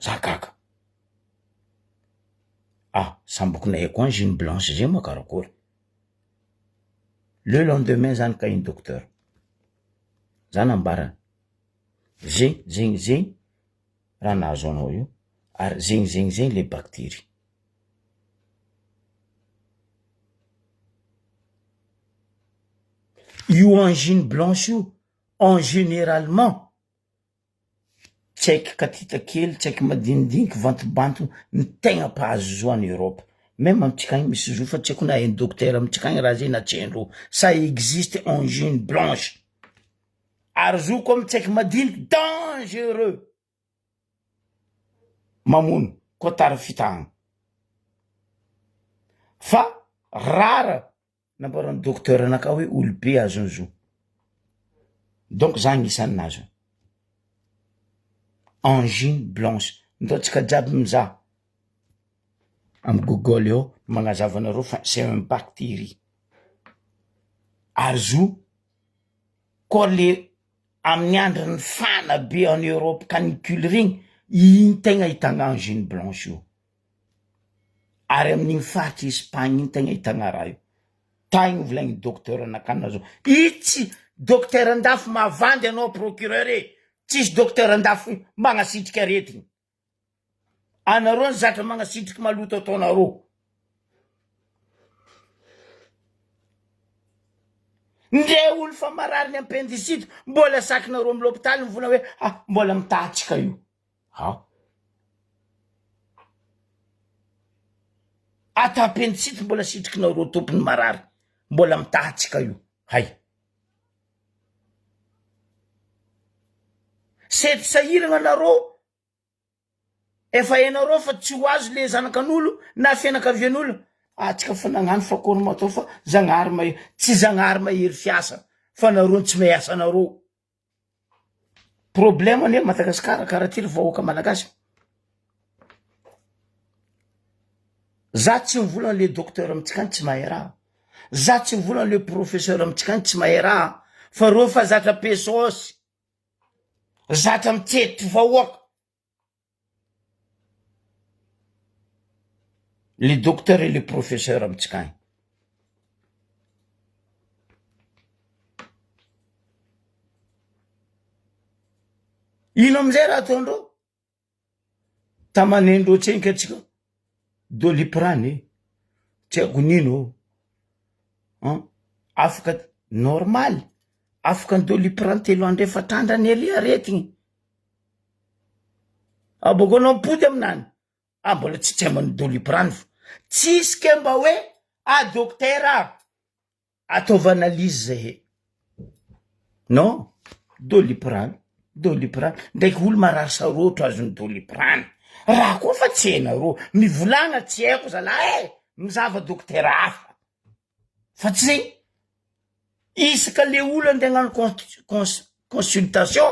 Za gaga. Ah, samboko nahaiko angine blanche zay moa karakory. Le lendemain zany ka iny docteur. Za nambarany, zegny zegny zegny raha nahazo anao io ary zegny zegny zegny le bacterie. Io angine blanche io en generalement Tsy haiko katita kely, tsy haiko madinidiniky, vantobantona, ny tegna mpahazo zo any Europe, meme amintsika agny misy zo fa tsy haiko na hain'ny dokotera amintsika agny raha zay na tsy haindreo, ça existe angine blanche, ary zo koa amy tsy haiko madiniky dangereux, mamono koa tara fitahagna, fa rare Nambaran'ny docteur anakahy hoe olobe azon'ny zo. Donc za agnisan'ny nahazo. Angine blanche. Ndao tsika jiaby mizaha amy google eo magnazava anareo fa c'est un bacterie. Ary zo koa le amin'ny andron'ny fana be en Europe canicule regny, igny tegna ahitagna angine blanche io. Ary amin'igny faritry Espagne igny tegna ahitagna raha io. Tagny volagniny docteur nakana zao. Itsy docteur andafy mavandy anao procureur e! Tsisy docteur andafy magnasitriky aretigny. Anareo ny zatra magnasitriky maloto ataonareo. Ndre olo fa marary ny appendicite mbola sakinareo amy l'hôpital mivolagna hoe ah mbola mitatsika io. Ao. Ata appendice mbola sitrikinareo tompony marary mbola mitahatsika io hay. Sety sahiragna nareo efa hainareo fa tsy ho azo le zanakan'olo na fianakavian'olo atsika fa nagnano fa akory matao fa zagnahary mahery tsy zagnahary mahery fiasa fa nareo tsy mahay asanareo. Problème anie Madagascar karaha ty ry vahoaka malagasy. Za tsy mivolana le docteur amitsika any tsy mahay raha, za tsy mivolana le professeur amitsika any tsy mahay raha, fa reo fa zatra pesôsy, zatra mitety vahoaka. Le docteur et le professeur amitsika agny. Ino amizay raha ataondreo? Tamanendreo tsenky atsika doliprane e, tsy haiko nino ô, an, afaka normaly, afaka ny doliprane telo andro efatra andro anie le aretigny. Abôkô anao mipody aminany, ah mbola tsy tsy aman'ny doliprane fô, tsisy ke mba hoe. Ah dokotera a! Ataovy analyse zahay. Non, doliprane, doliprane, ndraiky olo marary sarotro azon'ny doliprane, raha koa fa tsy hainareo, mivolagna tsy haiko zalahy e, mizava dokotera hafa, fa tsy zegny, isaka le olo ande hagnano cons- consultation,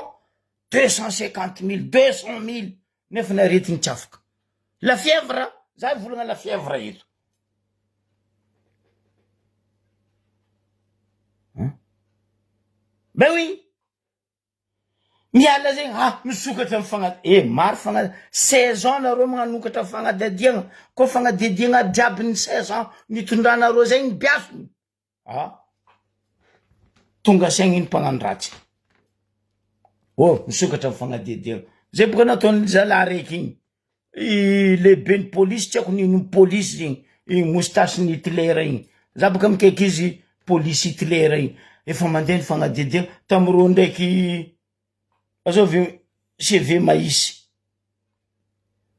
250 mille, 200 mille, nefa ny aretigny tsy afaka, la fièvre, za hivolagna la fièvre eto. Ben oui! Miala zegny, ah misokatra ny fagna- eh maro fagna- seize ans nareo magnanokatra fagnadihadiagna, koa fagnadihadiagna jiaby ny seize ans nitondranareo zegny nibiasiny, ah tonga saigny iny mpagnano ratsy, oh misokatra ny fagnadihadiagna, zay boka nataon'ny zalahy raiky igny. I lehiben'ny polisy tsy haiko n'ino polisy zegny, igny moustache-n'i Hitler igny, za bôka mikaiky izy polisy Hitler igny, efa mandeha ny fagnadihadiana tamin'ireo ndraiky azovy CV mahisy,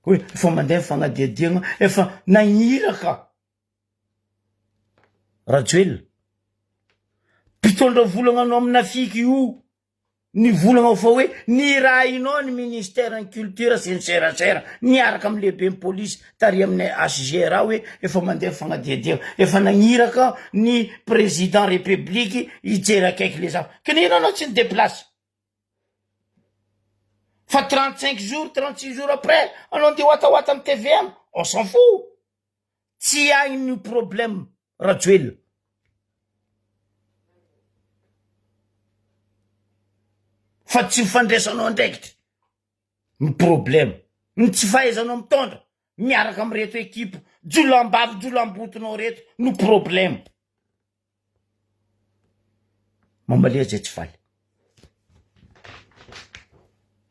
hoe efa mandeha ny fagnadihadiana, efa nagniraka Rajoelina, mpitondra volagna anao aminafiky io. Nivolagna fa hoe nirahinao ny ministère ny culture sy ny serasera niaraka amin'ny lehiben'ny polisy tary amin'ny HGRA hoe efa mandeha fagnadihadiana, efa nagniraka ny président république hijery akaiky le zava, kinino anao tsy ni-deplace? Fa 35 jours, 36 jours après anao andeha hoatahoata amin'ny tvm, on s'en fout! Tsy hainy ny problème Rajoelina. Fa tsy fandraisanao andraikitra ny problème, ny tsy fahaizanao mitondra miaraka amin'ireto ekipa jolambavy jolambotonao reto no problème. Mamalia zay tsy faly.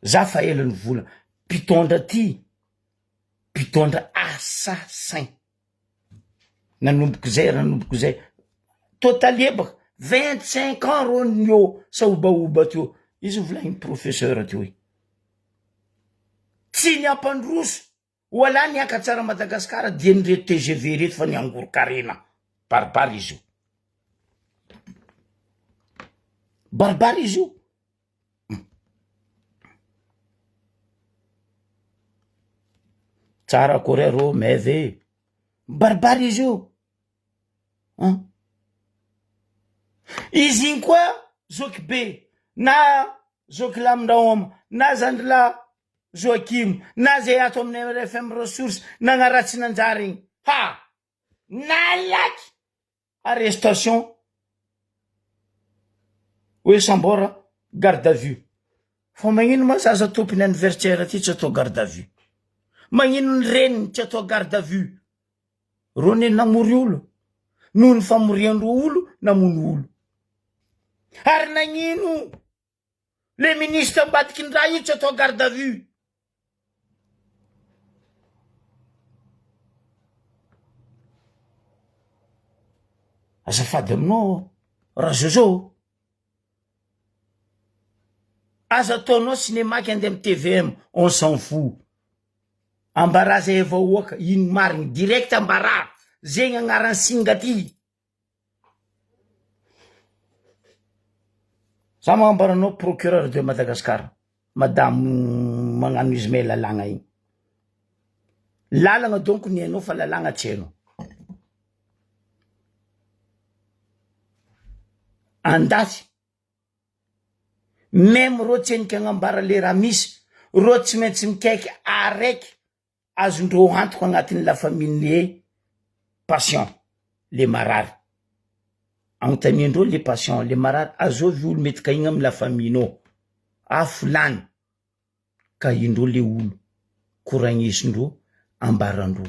Za fa ela nivola, mpitondra ty mpitondra assassin nanomboko zay nanomboko zay totalie baka 25 ans reo nio saobaoba teo izy volagniny professeur teo igny tsy ny ampandroso Oalah niakatsara Madagascar dieny reto tgv reto fa niangorokarena baribary izy io baribary izy io tsara akory arô meve baribary izy io an izy igny koa zoky be na zoky lamindrahoma na zandrilahy Joachim na zay ato amin'ny RFM ressource nagnaratsy nanjary igny ha! Nalaky arrestation hoe sambora garde à vue fa magnino ma zaza tompony anniversaire ty tsy atao garde à vue magnino ny reniny tsy atao garde à vue reo ne namory olo noho ny famoriandreo olo namono olo ary nagnino Le ministre ambadiky ny raha io tsy atao garde à vue. Azafady aminao Razozo. Aza ataonao cinéma ki andeha am tvm, on s'en fout. Ambarà zay vahoaka, ino marigny, direct ambarà, zegny agnaran'ny singa ty. Za magnambara anao procureur de Madagascar, madamo magnano izy mahay lalàgna igny, lalagna donko ny hainao fa lalàgna tsy hainao, andafy meme reo tsy henika agnambara le raha misy, reo tsy maintsy mikaiky araiky azondreo antoko agnatin'ny la famille le patient le marary, agnontaniandreo le patient le marary azovy olo mety kahigna amy la famille nao, ah folany kahindreo le olo koragnesindreo ambarandreo,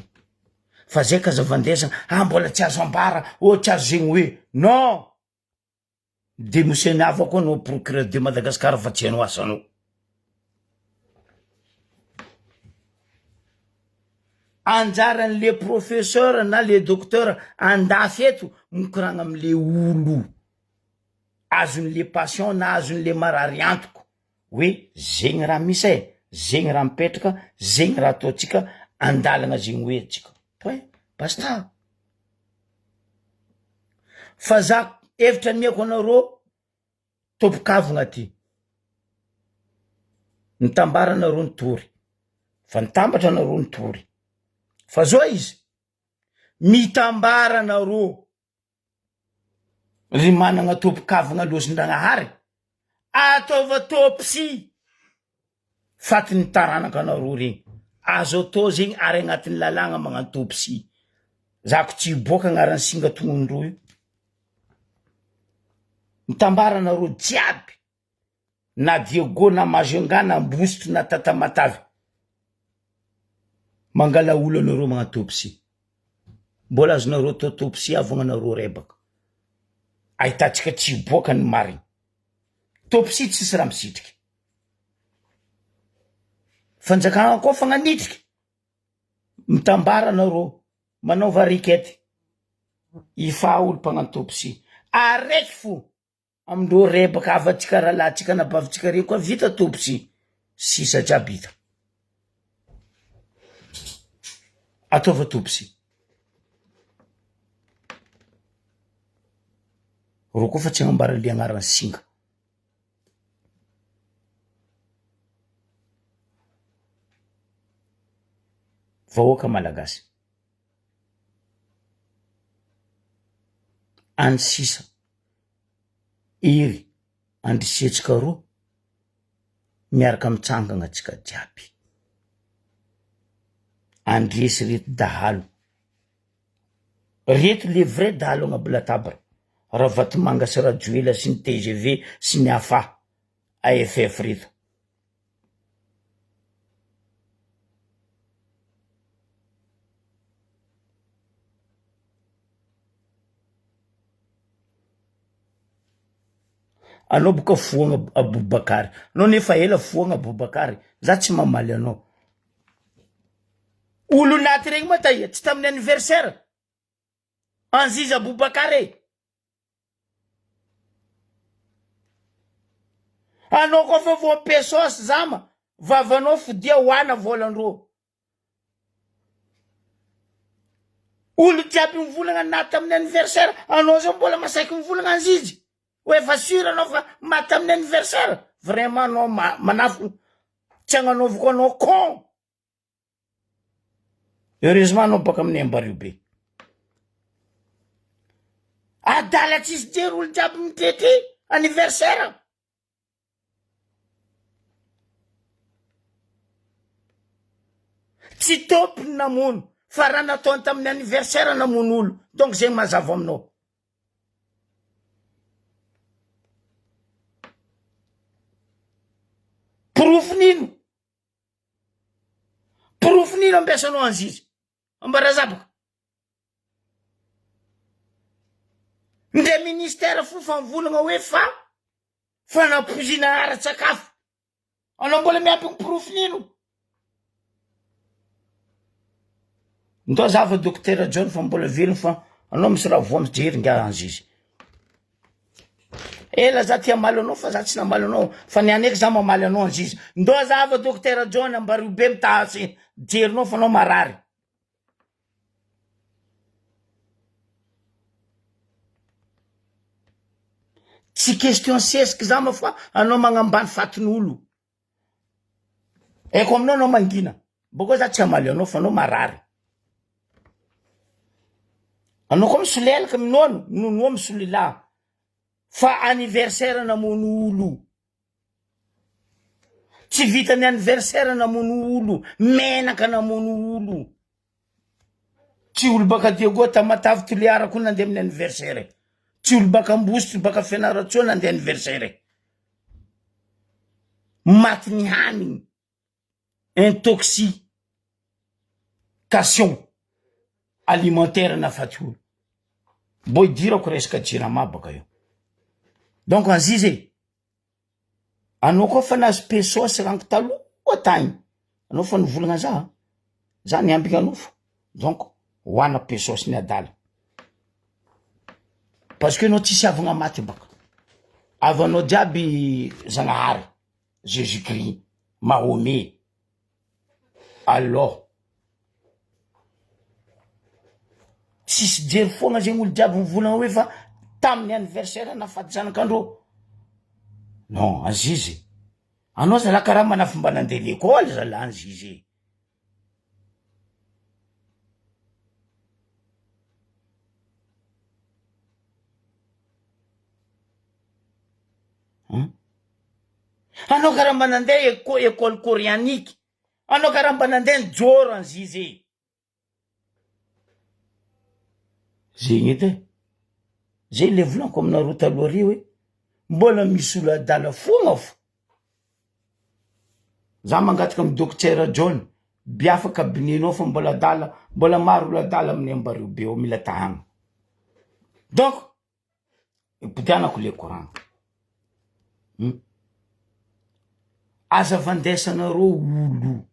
fa zay ka aza vandesana ah mbola tsy azo ambara oh tsy azo zegny hoe non. Demosionava koa anao procureur de Madagascar fa tsy hainao asanao. Anjaran'le professeur na le docteur andafy eto mikoragna amle olo azon'le patient na azon'le marary antoko hoe zegny raha misy e, zegny raha mipetraka, zegny raha ataontsika andalagna zegny hoe atsika, point basta. Fa za hevitra amiako anareo tompokavogna ty. Nitambara anareo nitory. Fa nitambatra anareo nitory. Fa zao izy, mitambara anareo ry managna tompokavogna lozindragnahary, ataova autopsie fatin'ny taranaka anareo regny. Azo atao zegny ary agnatin'ny lalàgna magnano autopsie. Za ko tsy hiboaka agnaran'ny singa tognondreo io. Mitambara anareo jiaby na Diego na Majunga na Ambositra na Tatamatave. Mangala olo anareo magnano autopsie. Mbola azonareo atao autopsie avogna anareo rebaka. Ahitantsika tsy hiboaka ny marigny. Autopsie tsisy raha misitriky. Fanjakana koa fa nanitriky. Mitambara anareo manaova requête. Ifaha olo mpagnano autopsie. Araiky fo amindreo rebaka havantsika rahalahintsika anabavintsika reo koa vita autopsie. Sisa jiaby hita. Ataova autopsie. Reo koa fa tsy agnambara le agnaran'ny singa. Vahoaka malagasy. Any sisa hery andrisiantsika roa miaraka mitsangana tsika jiaby. Andresy reto dahalo. Reto le vrai dahalo agnabo latabatra. Ravatomanga sy Rajoela sy ny tgv sy ny afa, AFF reto. Anao boka foagna Aboubakary, anao nefa ela foagna Aboubakary, za tsy mamaly anao. Olo naty regny ma taia, tsy tamin'ny anniversaire Anziza Aboubakary e. Anao koa fa vao pesos zama, vavanao fodia hoana volan-drô. Olo jiaby mivolagna naty tamin'ny anniversaire, anao zao mbola masaiky mivolagna anzizy. Hoe efa sur anao fa maty tamin'ny anniversaire? Vraiment anao manafo tsy agnanaovako anao con. Heureusement anao baka amin'ny Ambario be. Adala tsisy jery olo jiaby mitety anniversaire. Tsy tompony namono fa raha nataony tamin'ny anniversaire namono olo donc zegny mazava aminao. Porofon'ino? Porofon'ino ampiasanao anzizy? Ambarazabaka. Ndre ministère fo fa mivolagna hoe fa fanampoizina ara-tsakafo. Anao mbola miampy ny porofon'ino? Ndao zava dokotera John fa mbola velogno fa anao misy raha voa mijery nga anzizy. Ela za tia hamaly anao fa za tsy namaly anao fa ny any eky za mamaly anao anzizy. Ndao zava dokotera John ambario be mitahasy jerinao fa anao marary. Tsy question sesiky za ma fa anao magnambany fatin'olo. Haiko aminao anao mangina. Bôka za tsy hamaly anao fa anao marary. Anao koa misolelaka minono, minonoa misolelaha. Fa anniversaire namono olo. Tsy vitan'ny anniversaire namono olo, menaka namono olo. Tsy olo baka Diego, Tamatave, Toliara koa nandeha amin'ny anniversaire. Tsy olo baka Ambositra, baka Fianarantsoa nandeha anniversaire. Maty ny hanigny. Intoxication alimentaire nahafaty olo. Mbô idirako resaka jirama baka eo. Donc Aziza e, anao koa fa nahazo pesos rango taloha tagny, anao fa nivolagna za, za niambigna anao fo, donc hoana pesos ny adala. Parce que anao tsisy havagna maty baka, havanao jiaby Zagnahary. Jesus Christ, Mahomet, Allah. Tsisy jery foagna zegny olo jiaby mivolagna hoe fa. Tamin'ny anniversaire nahafaty zanakandreo. Non, Aziz, anao zalahy karaha manafy mba nandeha l'école zalahy Aziz e. Anao karaha mba nandeha éco- école coréanique, anao karaha mba nandeha nijoro Aziz e. Zegny edy e, zay le volaniko aminareo taloha ry hoe mbola misy olo adala fogna fo, za mangataka amy dokotera John biafa cabinet-nao fa mbola adala, mbola maro olo adala amin'ny ambareo be ao mila tahagna, donc ipodianako le koragna, hum aza vandesanareo olo.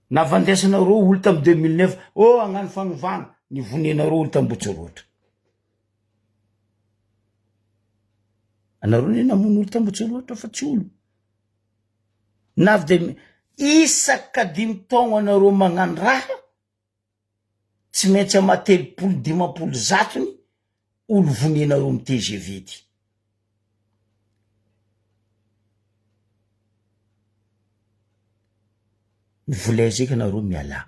Navandesanareo olo tamy 2009 oh hagnano fanovana, nivonenareo olo tambotsiroatra. Anareo ne namono olo tambotsiroatra fa tsy olo. Navy de isaka dimy taogno anareo magnano raha, Tsy maintsy ama 30 50 zatony olo vonenareo am tgv ty. Mivolaiza eky anareo mialà.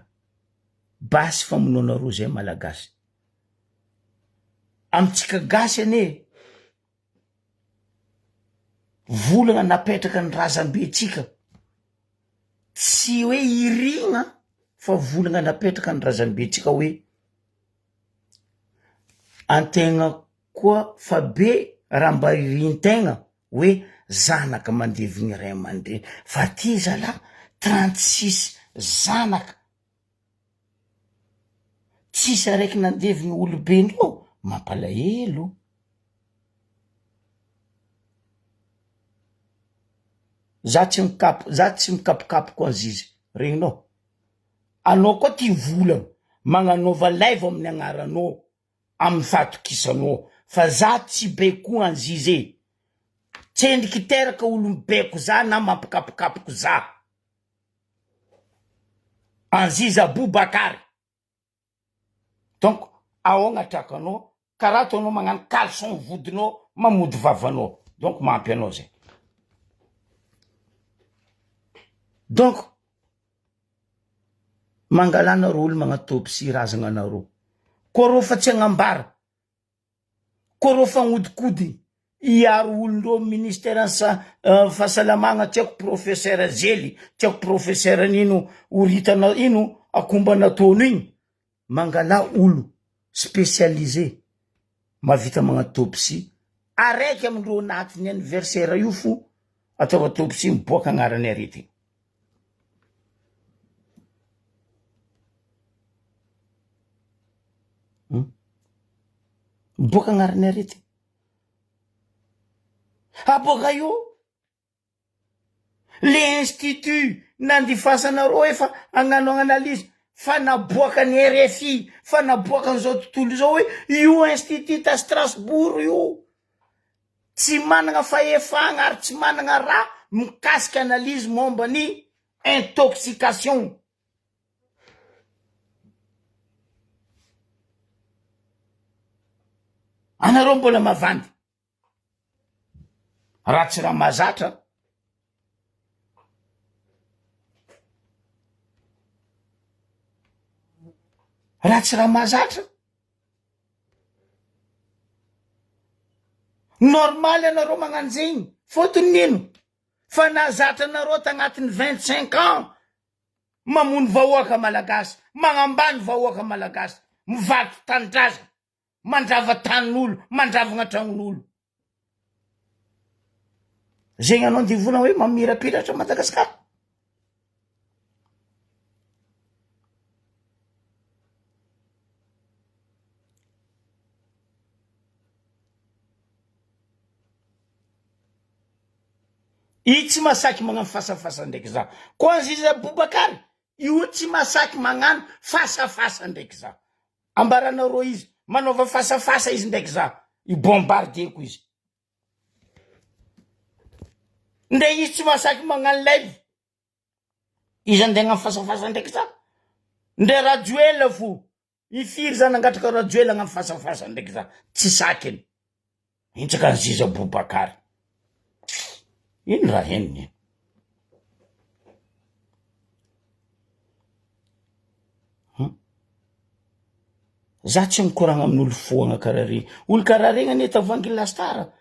Basy famonoanareo zay malagasy. Amitsika gasy anie volana napetraka ny razambentsika tsy hoe irina fa volana napetraka ny razambentsika hoe antegna koa fa be raha mba irintegna hoe zanaka mandevigny ray aman-dreny fa ty zalah 36 zanaka Tsisy araiky nandevigny olobe-ndreo, mampalahelo. Za tsy mikap- za tsy mikapokapoko anzizy, regninao? Anao koa ty volagna, magnanaova live amin'ny agnaranao, amin'ny fahatokisanao, fa za tsy baikoa anzizy e, tsendriky teraka olo mibaiko za na mampikapokapoko za. Aziz Aboubakary donc ahoagna trakanao karaha ataonao magnano caleçon vodinao mamody vavanao donc mahampy anao zay donc mangalà nareo olo magnatôpy sy razagna anareo koa rô fa tsy agnambara Koa reo fagnodikodiny hiaro olondreo ministère ny fahasalamagna tsy haiko professeur zely tsy haiko professeur nino oritana ino akomba nataony igny mangalà olo spécialisé mahavita magnatopsie araiky amindreo anatin'ny anniversaire io fo ataova autopsie miboaka agnaran'ny aretigny. Miboaka agnaran'ny aretigny. Aboaka io le institut nandifasanareo efa hagnano analyse fa naboakan'ny RFI, fa naboakan'izao tontolo izao hoe io institut à Strasbourg io tsy managna fahefagna ary tsy managna raha mikasika analyse momba ny intoxication. Anareo mbola mavandy. Raha tsy raha mahazatra. Raha tsy raha mahazatra. Normal anareo magnano zegny. Fôtony nino? Fa nahazatra anareo tagnatin'ny 25 ans. Mamono vahoaka malagasy, magnambany vahoaka malagasy, mivarotra tanindrazana, mandrava tanin'olo, mandravagna tragnon'olo. Zegny anao ndivona hoe mamirapiratra Madagasikara. I tsy masaky magnano fasafasa ndraiky za. Ko Aziz Aboubakar io tsy masaky magnano fasafasa ndraiky za. Ambaranareo izy manaova fasafasa izy ndraiky za. I bombardeko izy. Ndre izy tsy masaky magnano live. Izy andeha hagnano fasafasa ndraiky za. Ndre Rajoelina fo. Imfiry za nangatraka Rajoelina agnano fasafasa ndraiky za tsy sakiny. Intsaka ny ziza Boubacar. Ino raha henony iny? Hum. Za tsy mikoragna amin'olo foagna karaha regny. Olo karaha regny anie tavoahangy la star.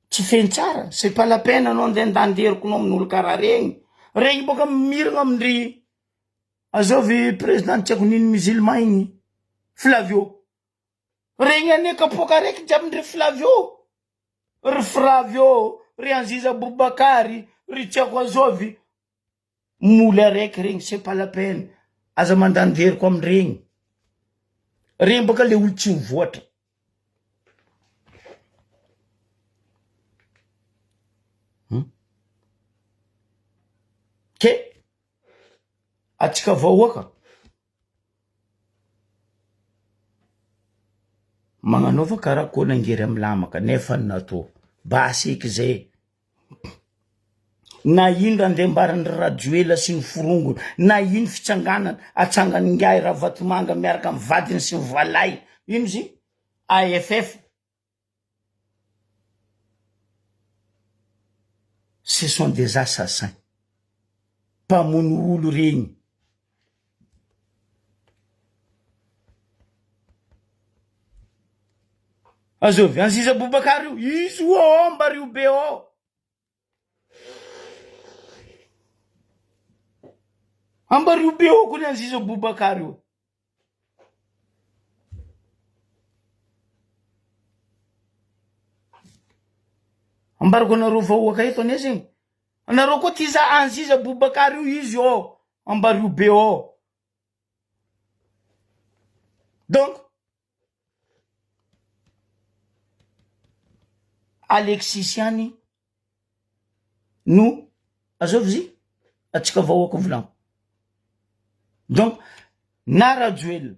Tsy feno tsara, c'est pas la peine anao andeha handany herikonao amin'olo karaha regny. Regny boka miragna amindry azovy président tsy haiko nino musulman igny, Flavio. Regny anie kapoaka araiky jiaby ndry Flavio, ry Fravio, ry Aziza Bobakary, ry tsy haiko azovy. Moly araiky regny, c'est pas la peine. Aza mandany heriko amindregny. Regny boka le olo tsy mivoatra. Hum. Ke atsika vahoaka magnanaova karaha koa nangery amy lamaka nefa natao basy eky zay. Na ino raha ndeha ambaran'i Rajoelina sy ny forongony, na ino fitsanganana atsangan'ingahy Ravatomanga miaraka amin'ny vadiny sy ny valay, ino izy iny? AFF. Ce sont des assassins. Mpamono olo regny. Azovy, Aziz Aboubacar io, izy io ao Ambario be ao. Ambario be ao koa ny Aziz Aboubacar io. Ambarako anareo vahoaka eto anie zegny. Anareo koa tia za Aziz Aboubacar io izy ao Ambario be ao. Donc Alexis ihany no azovy izy atsika vahoaka volagno. Donc na Rajoelina,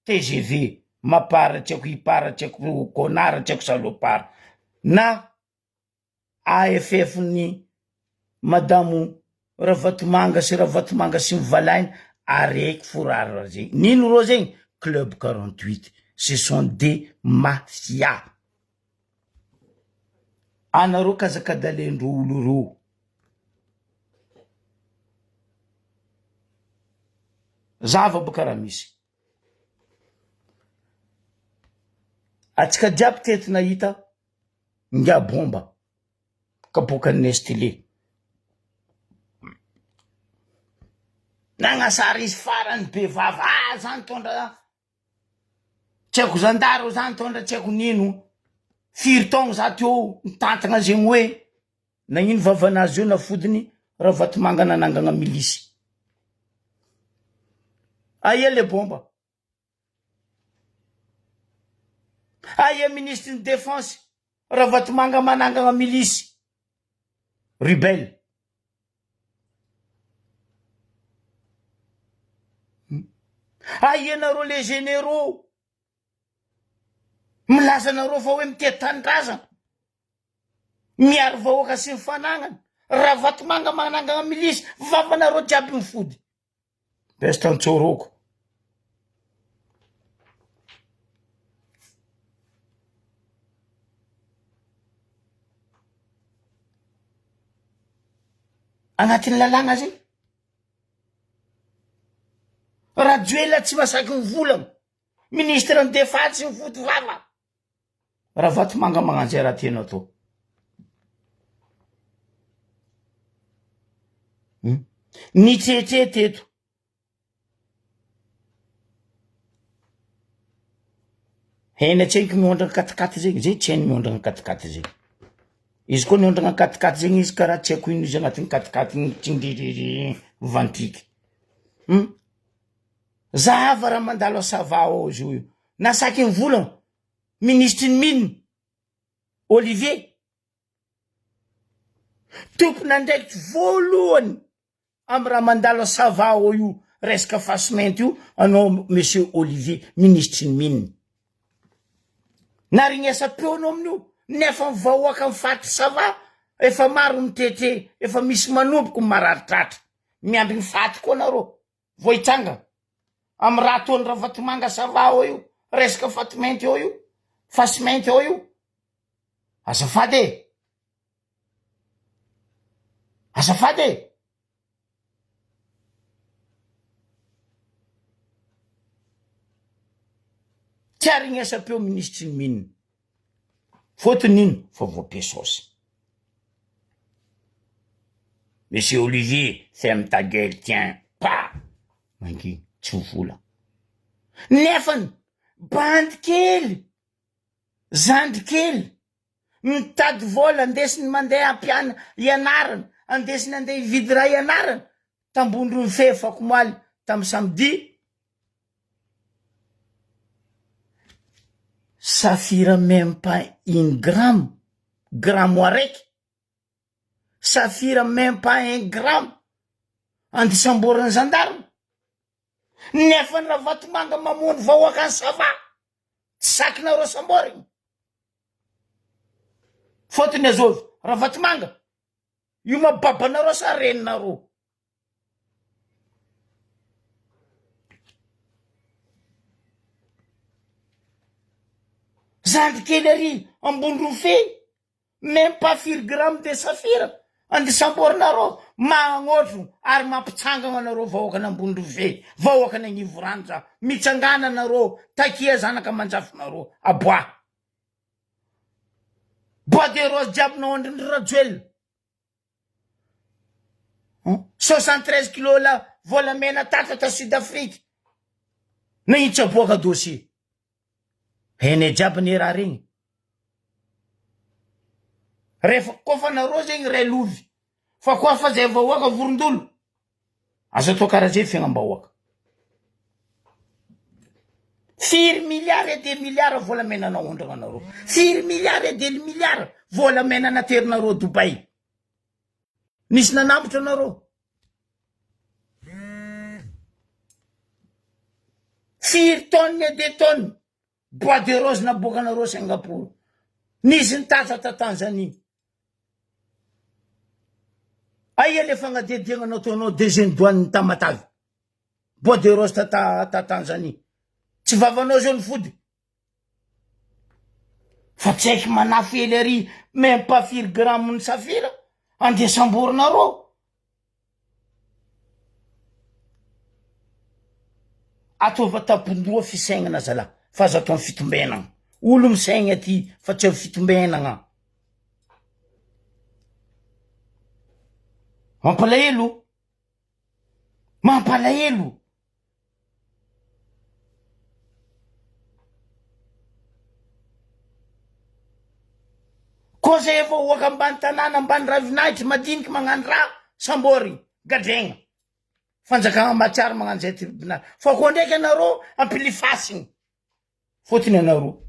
tgv, mapar tsy haiko ipar tsy haiko connard tsy haiko salopard na AFF ny madamo Ravatomanga sy Ravatomanga sy ny valainy araiky fo raha zegny nino reo zegny club 48 ce sont des mafia anareo kazakadalendreo olo reo zava boka raha misy atsika jiaby teto nahita Ingahy bomba kapoakan'i Nestlé. Nagnasara izy farany be vava, ah za nitondra tsy haiko zandary za nitondra tsy haiko nino, firy taogno za teo nitantagna zegny hoe nagnino vavanazy io nafodiny Ravatomanga nanangagna milisy. Aia le bomba? Aia ministre ny defense Ravatomanga manangana milisy rebelle. Aia nareo les généraux milaza nareo fa hoe mitety tanindrazana miaro vahoaka sy ny fanagnana Ravatomanga manangana milisy vavanareo jiaby mifody. Best Antsoroko. Agnatin'ny lalàgna zay. Rajoelina tsy masaky mivolagna. Ministre ny defa tsy mifody vava. Ravatomanga magnanjay raha tianao atao. Hmm? Nitretre teto. Hena tsy haiko miondrana katikaty zegny, zay tsy hainy miondrana katikaty zegny. Izy koa niondrana katikaty zegny izy karaha tsy haiko ino izy agnatin'ny katikaty igny tsindriririri vantiky. Hmm? Zahava raha mandalo à Sava ao izy io. Na saky ny volana, minisitry ny mine, Olivier, tompon'andraikitry voalohany amy raha mandalo à Sava ao io resaka fasimainty io anao monsieur Olivier, minisitry ny mine. Narignesa-peo anao amin'io, nefa ny vahoaka ny faritry Sava efa maro mitete, efa misy manomboko marary tratra. Miandry ny faty koa nareo vao hitsangana. Amy raha ataony Ravatomanga Sava ao io, resaka fatimainty ao io, fasimainty ao io. Azafady e! Azafady e! Tsy aregnesa-peo minisitry ny mine. Fôtony ino? Fa voabe saosy. Monsieur Olivier, ferme ta gueule tiens, pa! Mangina, tsy ho vola. Nefany, bandy kely, zandry kely, mitady vola andesiny mandeha ampiana ianarana, andesiny andeha hividy raha ianarana, tambondron'ny fe afakomaly tamin'ny samedi, Safira même pas une gramme, gramo araiky, safira même pas un gramme, andisamborin'ny gendarme, nefa ny Ravatomanga mamono vahoaka any Sava, tsy sakinareo samborigny, fôtony azovy Ravatomanga, io ma babanareo sa reninareo? Zandry kely ary ambony rofehy, même pas firy gramme de safira, andeha samborinareo, magnotro ary mampitsangana anareo vahoakan'Ambondrofehy, vahoakan'Agnivorano mitsangana anareo, takia zanaka aman-jafinareo, aboaha. Bois de rose jiaby naondrin'i Rajoelina. 73 kilos la volamena tatra ta Sud Afrique. Nahitsy aboaka dossier. Hainay jiaby ny raha regny. Rehefa koa fa nareo zegny ray lovy. Fa koa fa zay vahoaka vorondolo. Aza atao karaha zay fiaignam-bahoaka. Firy milliards et des milliards volamena naondragnanareo. Firy milliards et des milliards volamena naterinareo Dubaï. Nisy nanambotra anareo. Firy tonnes et des tonnes bois de rose naboakanareo Singapour. Nisy nitatra ta Tanzanie. Aia le fagnadihadiagna nataonao deuxième douane Tamatave. Bois de rose ta ta Tanzanie. Tsy vavanao zao ny fody. Fa tsy haiko manafy hely ary même pas firy gramme ny safira andeha samborinareo. Ataova tampon-doha fisaignana zalahy fa aza atao fitombenagna. Olo misaigna aty fa tsy amy fitombenagna. Mampalahelo. Mampalahelo. Koa zay vahoaka ambany tanàna ambany ravinahitry madiniky magnano raha sambory gadregna. Fanjakana mahatsiaro magnano zay tribunal. Fa koa ndraiky anareo ampilifasigny. Fotony anareo.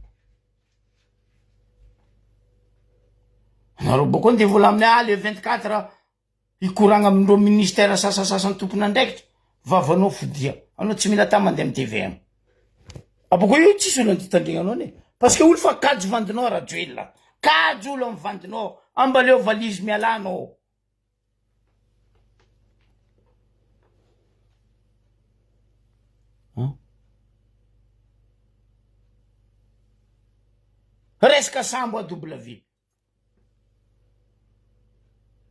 Anareo boko ndeha vola amin'ny ah le 24 hikoragna amindreo ministère sasasasany tompon'andraikitra vavanao fodia. Anao tsy mila tany mandeha amin'ny TVM. Aboko io tsisy olo andeha anao ne. Parce que olo fa kajy vandinao Rajoelina. Kajy olo amin'ny vandinao. Ambaleo valise mialà anao. Resaka sambo AW.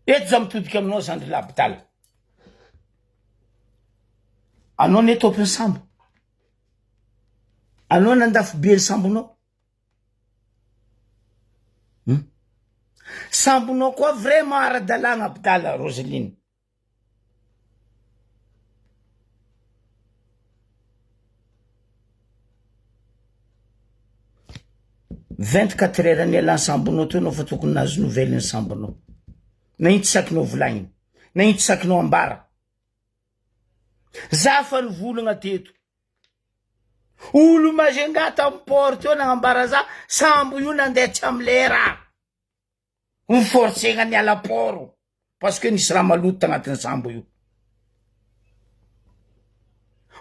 Eto za mitodika aminao zandry labdala. Anao ne tompon'ny sambo. Anao nandafo be ny sambonao. Hum. Sambonao koa vraiment ara-dalàgna Abdala Roseline. 24 heures nialan'ny sambonao teo anao fa tokony nahazo nouvelle ny sambonao. Na ino tsy sakinao volagnina, na ino tsy sakinao ambara. Za fa nivolagna teto. Olo Majunga tam port teo nagnambara za sambo io nandeha tsy am lera. Ho forcegna niala port parce que nisy raha maloto tagnatin'ny sambo io.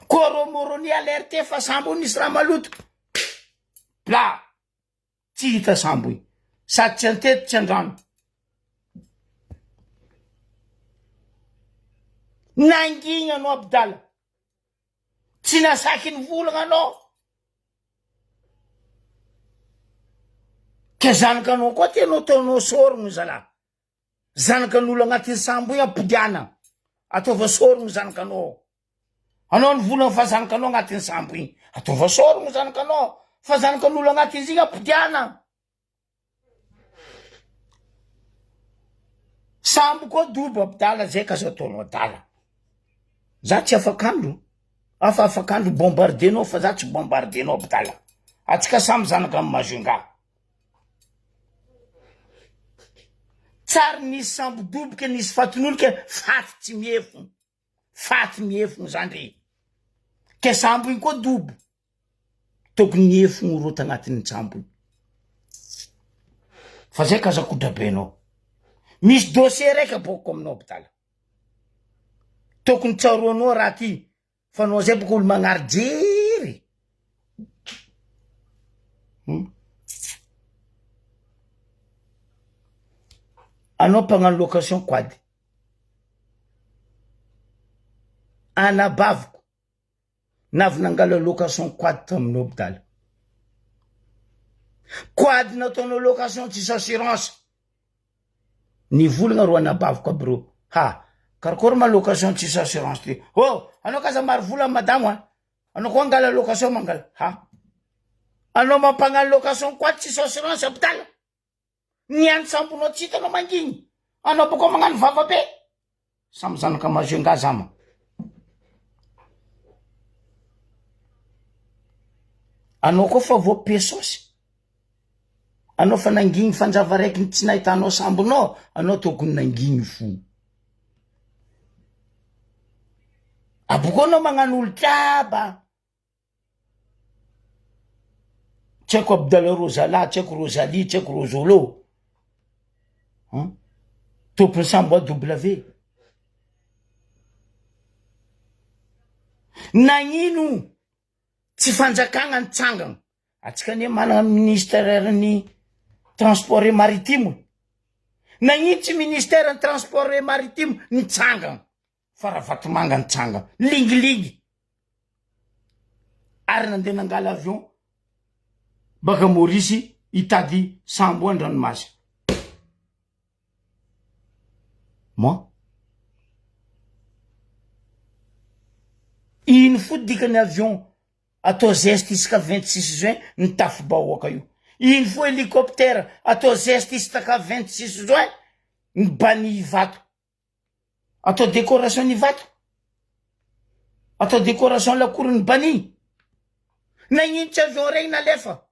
Koa rô Moroni alerte fa sambo io nisy raha maloto. Bla! Tsy hita sambo io. Sady tsy an-tety tsy an-drano. Nangigna anao Abdala. Tsy nasaky nivolagna anao. Ke zanakanao koa ty anao ataonao sorogno zalahy. Zanakan'olo agnatin'ny sambo igny ampodiana. Ataova sorogno zanakanao. Anao nivolagna fa zanakanao agnatin'ny sambo igny. Ataova sorogno zanakanao. Fa zanakan'olo agnatin'izy igny ampodiana. Sambo koa dobo abdala zay ka aza ataonao adala. Za tsy afak'andro, afa afak'andro bombardenao fa za tsy bombardenao abdala. Atsika samy zanaka am Majunga. Tsary nisy sambo doboka nisy fatin'olo ke faty tsy miefogno, faty miefogno zandry. Ke sambo iny koa dobo. Tokony niefogno reo tagnatin'ny tsambo iny. Fa zay ka aza kodrabenao. Misy dossier raiky aboakako aminao abdala. Tokony tsaroanao raha ty fa anao zay boka olo magnary jery. Hmm. Anao mpagnano location quad. Anabaviko. Navy nangala location quad tamin'ny hopitaly. Quad nataonao location tsisy assurance. Nivolagna ro anabaviko aby reo. Ha, karakôry ma location tsisy assurance ty? Oh, anao k'aza maro vola madamo a. Anao koa angala location mangala. Ha. Anao mampagnano location quad tsisy assurance hopitaly. Ny any sambonao tsy hitanao mangigny. Anao bôka magnano vava be. Samy zanaka Majunga zama. Anao koa fa voa pesosy. Anao fa nangigny fanjava raiky ny tsy nahitanao sambonao, anao tokony nangigny fo. Abokao anao magnano olo jiaby. Tsy haiko Abdallah Rozala, tsy haiko Rosalie, tsy haiko Rosolo. Hein? Tompon'ny sambo AW. Nagnino tsy fanjakagna nitsangana? Atsika anie manana ministère ny transport et maritime. Nagnino tsy ministère ny transport et maritime nitsangana? Fa Ravatomanga nitsangana. Lingilingy. Ary nandeha nangala avion baka Maurice hitady sambo an-dranomasina. Moi. Ino fo dikany avion atao geste isaka 26 juin ny tafi-bahoaka io. Ino fo hélicoptère atao geste isaka 26 juin ny bani Ivato. Atao décoration ny vato. Atao décoration lakoron'ny bani. Nagnino tsy avion regny nalefa?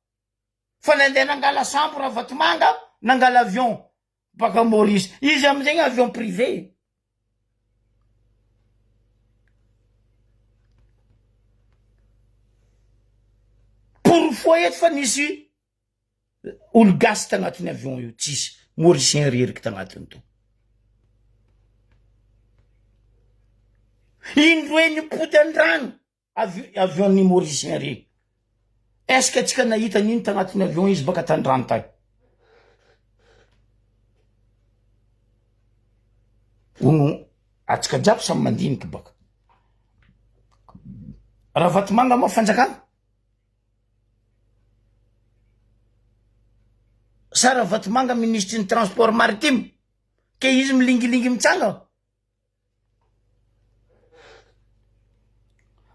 Fa nandeha nangala sambo Ravatomanga, nangala avion baka Maurice. Izy amizegny avion privé. Porofoy eto fa nisy Olo gasy tagnatin'ny avion io tsisy mauricien reriky tagnatiny tao. Indroe nipody andrano avi- avion ny mauricien regny. Est ce que atsika nahita an'iny tagnatin'ny avion izy baka tandrano tagny? Ono atsika jiaby samy mandiniky baka. Ravatomanga moa fanjakana? Sa Ravatomanga minisitry ny transport maritime ke izy milingilingy mitsanga?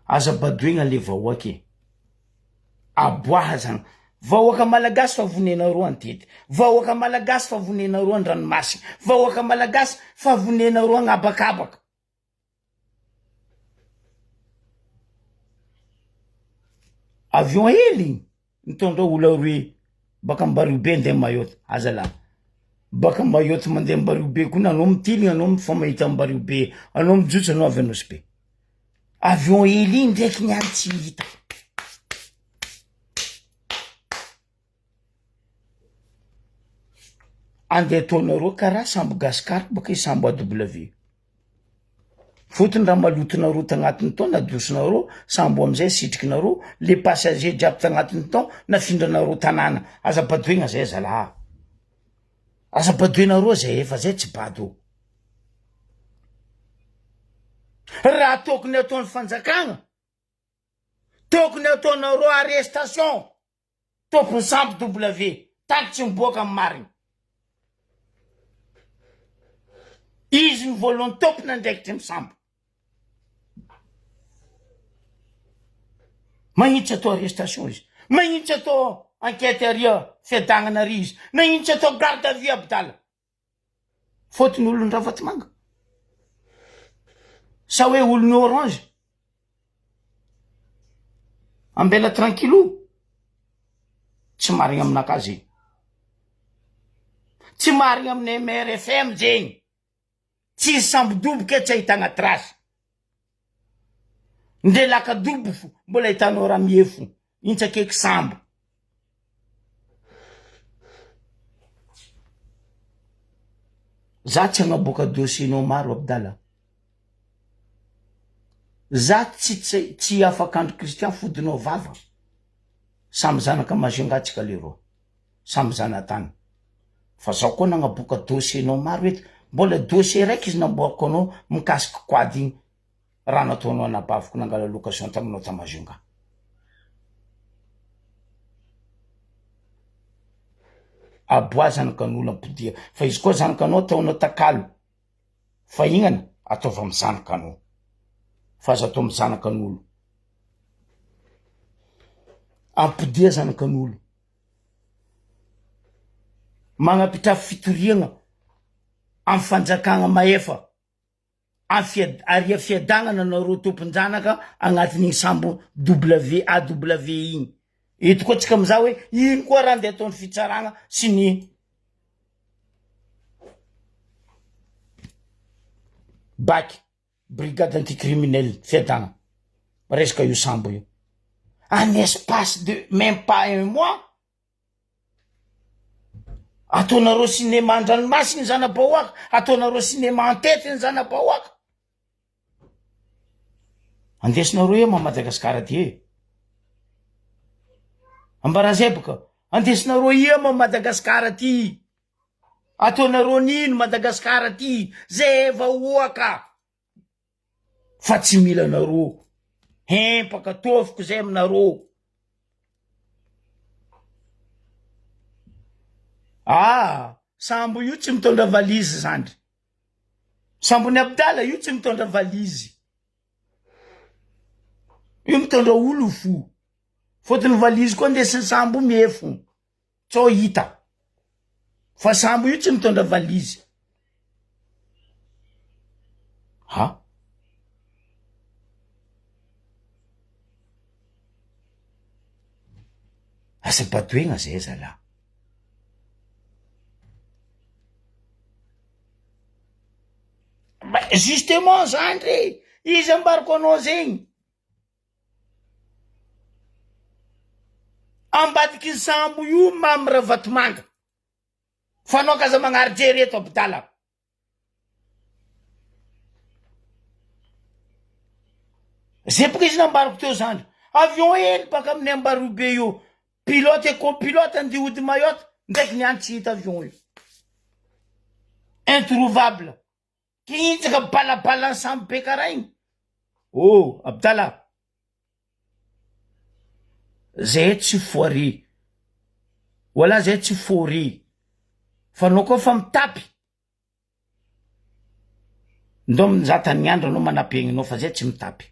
Aza badoegna le vahoaka e! Aboaha zany vahoaka malagasy fa vonenareo antety, vahoaka malagasy fa vonenareo andranomasina, vahoaka malagasy fa vonenareo agnabakabaka. Avion hely igny mitondra olo aroe baka Ambaribe andeha Mayotte, azalahy baka Mayotte mandeha Ambaribe koa anao mitiligna anao mifamahita Ambaribe, anao mijotso anao avy Anosibe, avion hely igny ndraiky niany tsy hita. Andeha ataonareo karaha sambo Gascar baka i sambo AW. Fotony raha malotonareo tagnatiny tao nadosonareo sambo amizay sitrikinareo le passager jiaby tagnatiny tao nafindranareo tanàna aza badoegna zay zalaha aza badoenareo zay efa zay tsy bado raha tokony ataony fanjakagna. Tokony ataonareo arrestation tompony sambo W tant tsy miboaka ny marigny. Izy no voalohany tompon'andraikitry ny sambo. Magnino tsy atao arrestation izy? Magnino tsy atao enquête aria fiadagnana ary izy? Magnino tsy atao garde à vue Abdala? Fôtony olon'i Ravatomanga? Sa hoe olon'i Orange? Ambela tranquillou. Tsy marigny aminakahy zegny. Tsy marigny amin'ny MRFM zegny. Tsisy sambo-doboka tsy ahitagna trace. Ndre laka-dobo fo mbola ahitanao raha miefo. Intsy akeky sambo. Za tsy hagnaboaka dossier-nao maro Abdala. Za tsy tsy tsy afak'andro Christian fodinao vava. Samy zanaka Majunga tsika leroa. Samy zanatany. Fa zaho koa nagnaboaka dossier nao maro eto. Mbola dossier raiky izy namboariko anao mikasiky quad igny raha nataonao anabaviko nangala location taminao ta Majunga. Aboa zanakan'olo ampodia fa izy koa zanakanao ataonao takalo fa ignana ataovy amy zanakanao fa aza atao amy zanakan'olo. Ampodia zanakan'olo. Magnapitrafy fitoriagna amy fanjakagna mahefa amy fiad- aria fiadagnana anareo tompon-janaka agnatin'igny sambo WAW igny. Eto koa tsika mizaha hoe ino koa raha ndeha ataon'ny fitsaragna sy ny Bac, brigade anti-criminel Fiadagna, resaka io sambo io. En espace de même pas un mois, ataonareo cinéma an-dranomasina ny zana-bahoaka, ataonareo cinéma an-tety ny zana-bahoaka. Andesinareo eo ma Madagasikara aty e. Ambarazeboka, andesinareo eo ma Madagasikara aty. Ataonareo nino Madagascar ty ze vahoaka fa tsy mila anareo hempaka tofoko zay aminareo ah sambo io tsy mitondra valise zandry sambon'i Abdala io tsy mitondra valise io mitondra olo fo fôtony valise koa ndesin'ny sambo miefo Tsao hita fa sambo io tsy mitondra valise. Ha? Asa badoegna zay zalahy. Justement zandry e, izy ambarako anao zegny. Ambadiky ny sambo io Mamy Ravatomanga. Fa anao k'aza magnary jery eto abdala. Zay boka izy nambarako teo zany. Avion hely baka amin'ny Ambarobe io. Pilote et copilote andeha hody Mayotte, ndraiky niany tsy hita avion io. Introuvable. Kintsaka balabalan'ny sambo be karaha igny. Oh, Abdala. Zay tsy foire. Wallah zay tsy foire. Fa anao koa fa mitapy. Ndao mizaha tany andro anao manapegninao fa zay tsy mitapy.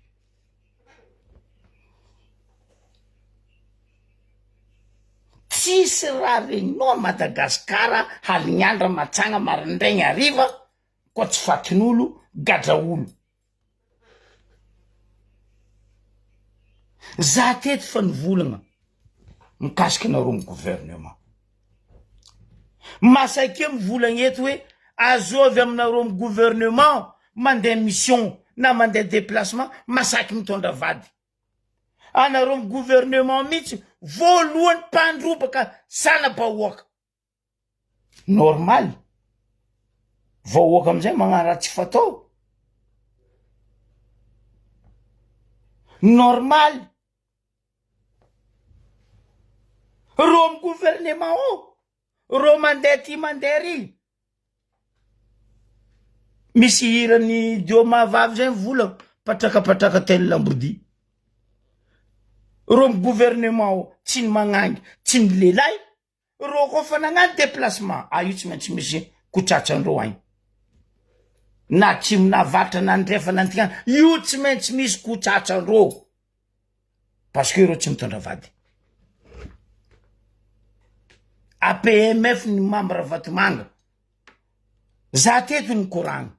Tsisy raha regninao a Madagascar halignandra matsagna marandraigny hariva koa tsy fatin'olo gadra olo. Za teto fa nivolagna mikasika anareo amy gouvernement. Masakia mivolagna eto hoe azovy aminareo amy gouvernement mandeha mission na mandeha déplacement masaky mitondra vady. Anareo am gouvernement mihitsy voalohany mpandrobaka zana-bahoaka. Normal. Vahoaka amizay magnano raha tsy fatao. Normal. Reo am gouvernement ao, reo mandeha ty mandeha ry. Misy hiran'i Dio Mahavavy zay mivolagna, patraka patraka tel lambodia. Reo amy gouvernement ao tsy ny magnangy tsy ny lehilahy reo koa fa nagnano déplacement ah io tsy maintsy misy kotratrandreo agny na atsimo na avaratra na andrefana antignana io tsy maintsy misy kotratrandreo parce que reo tsy mitondra vady. APMF ny membre Ravatomanga za teto nikoragna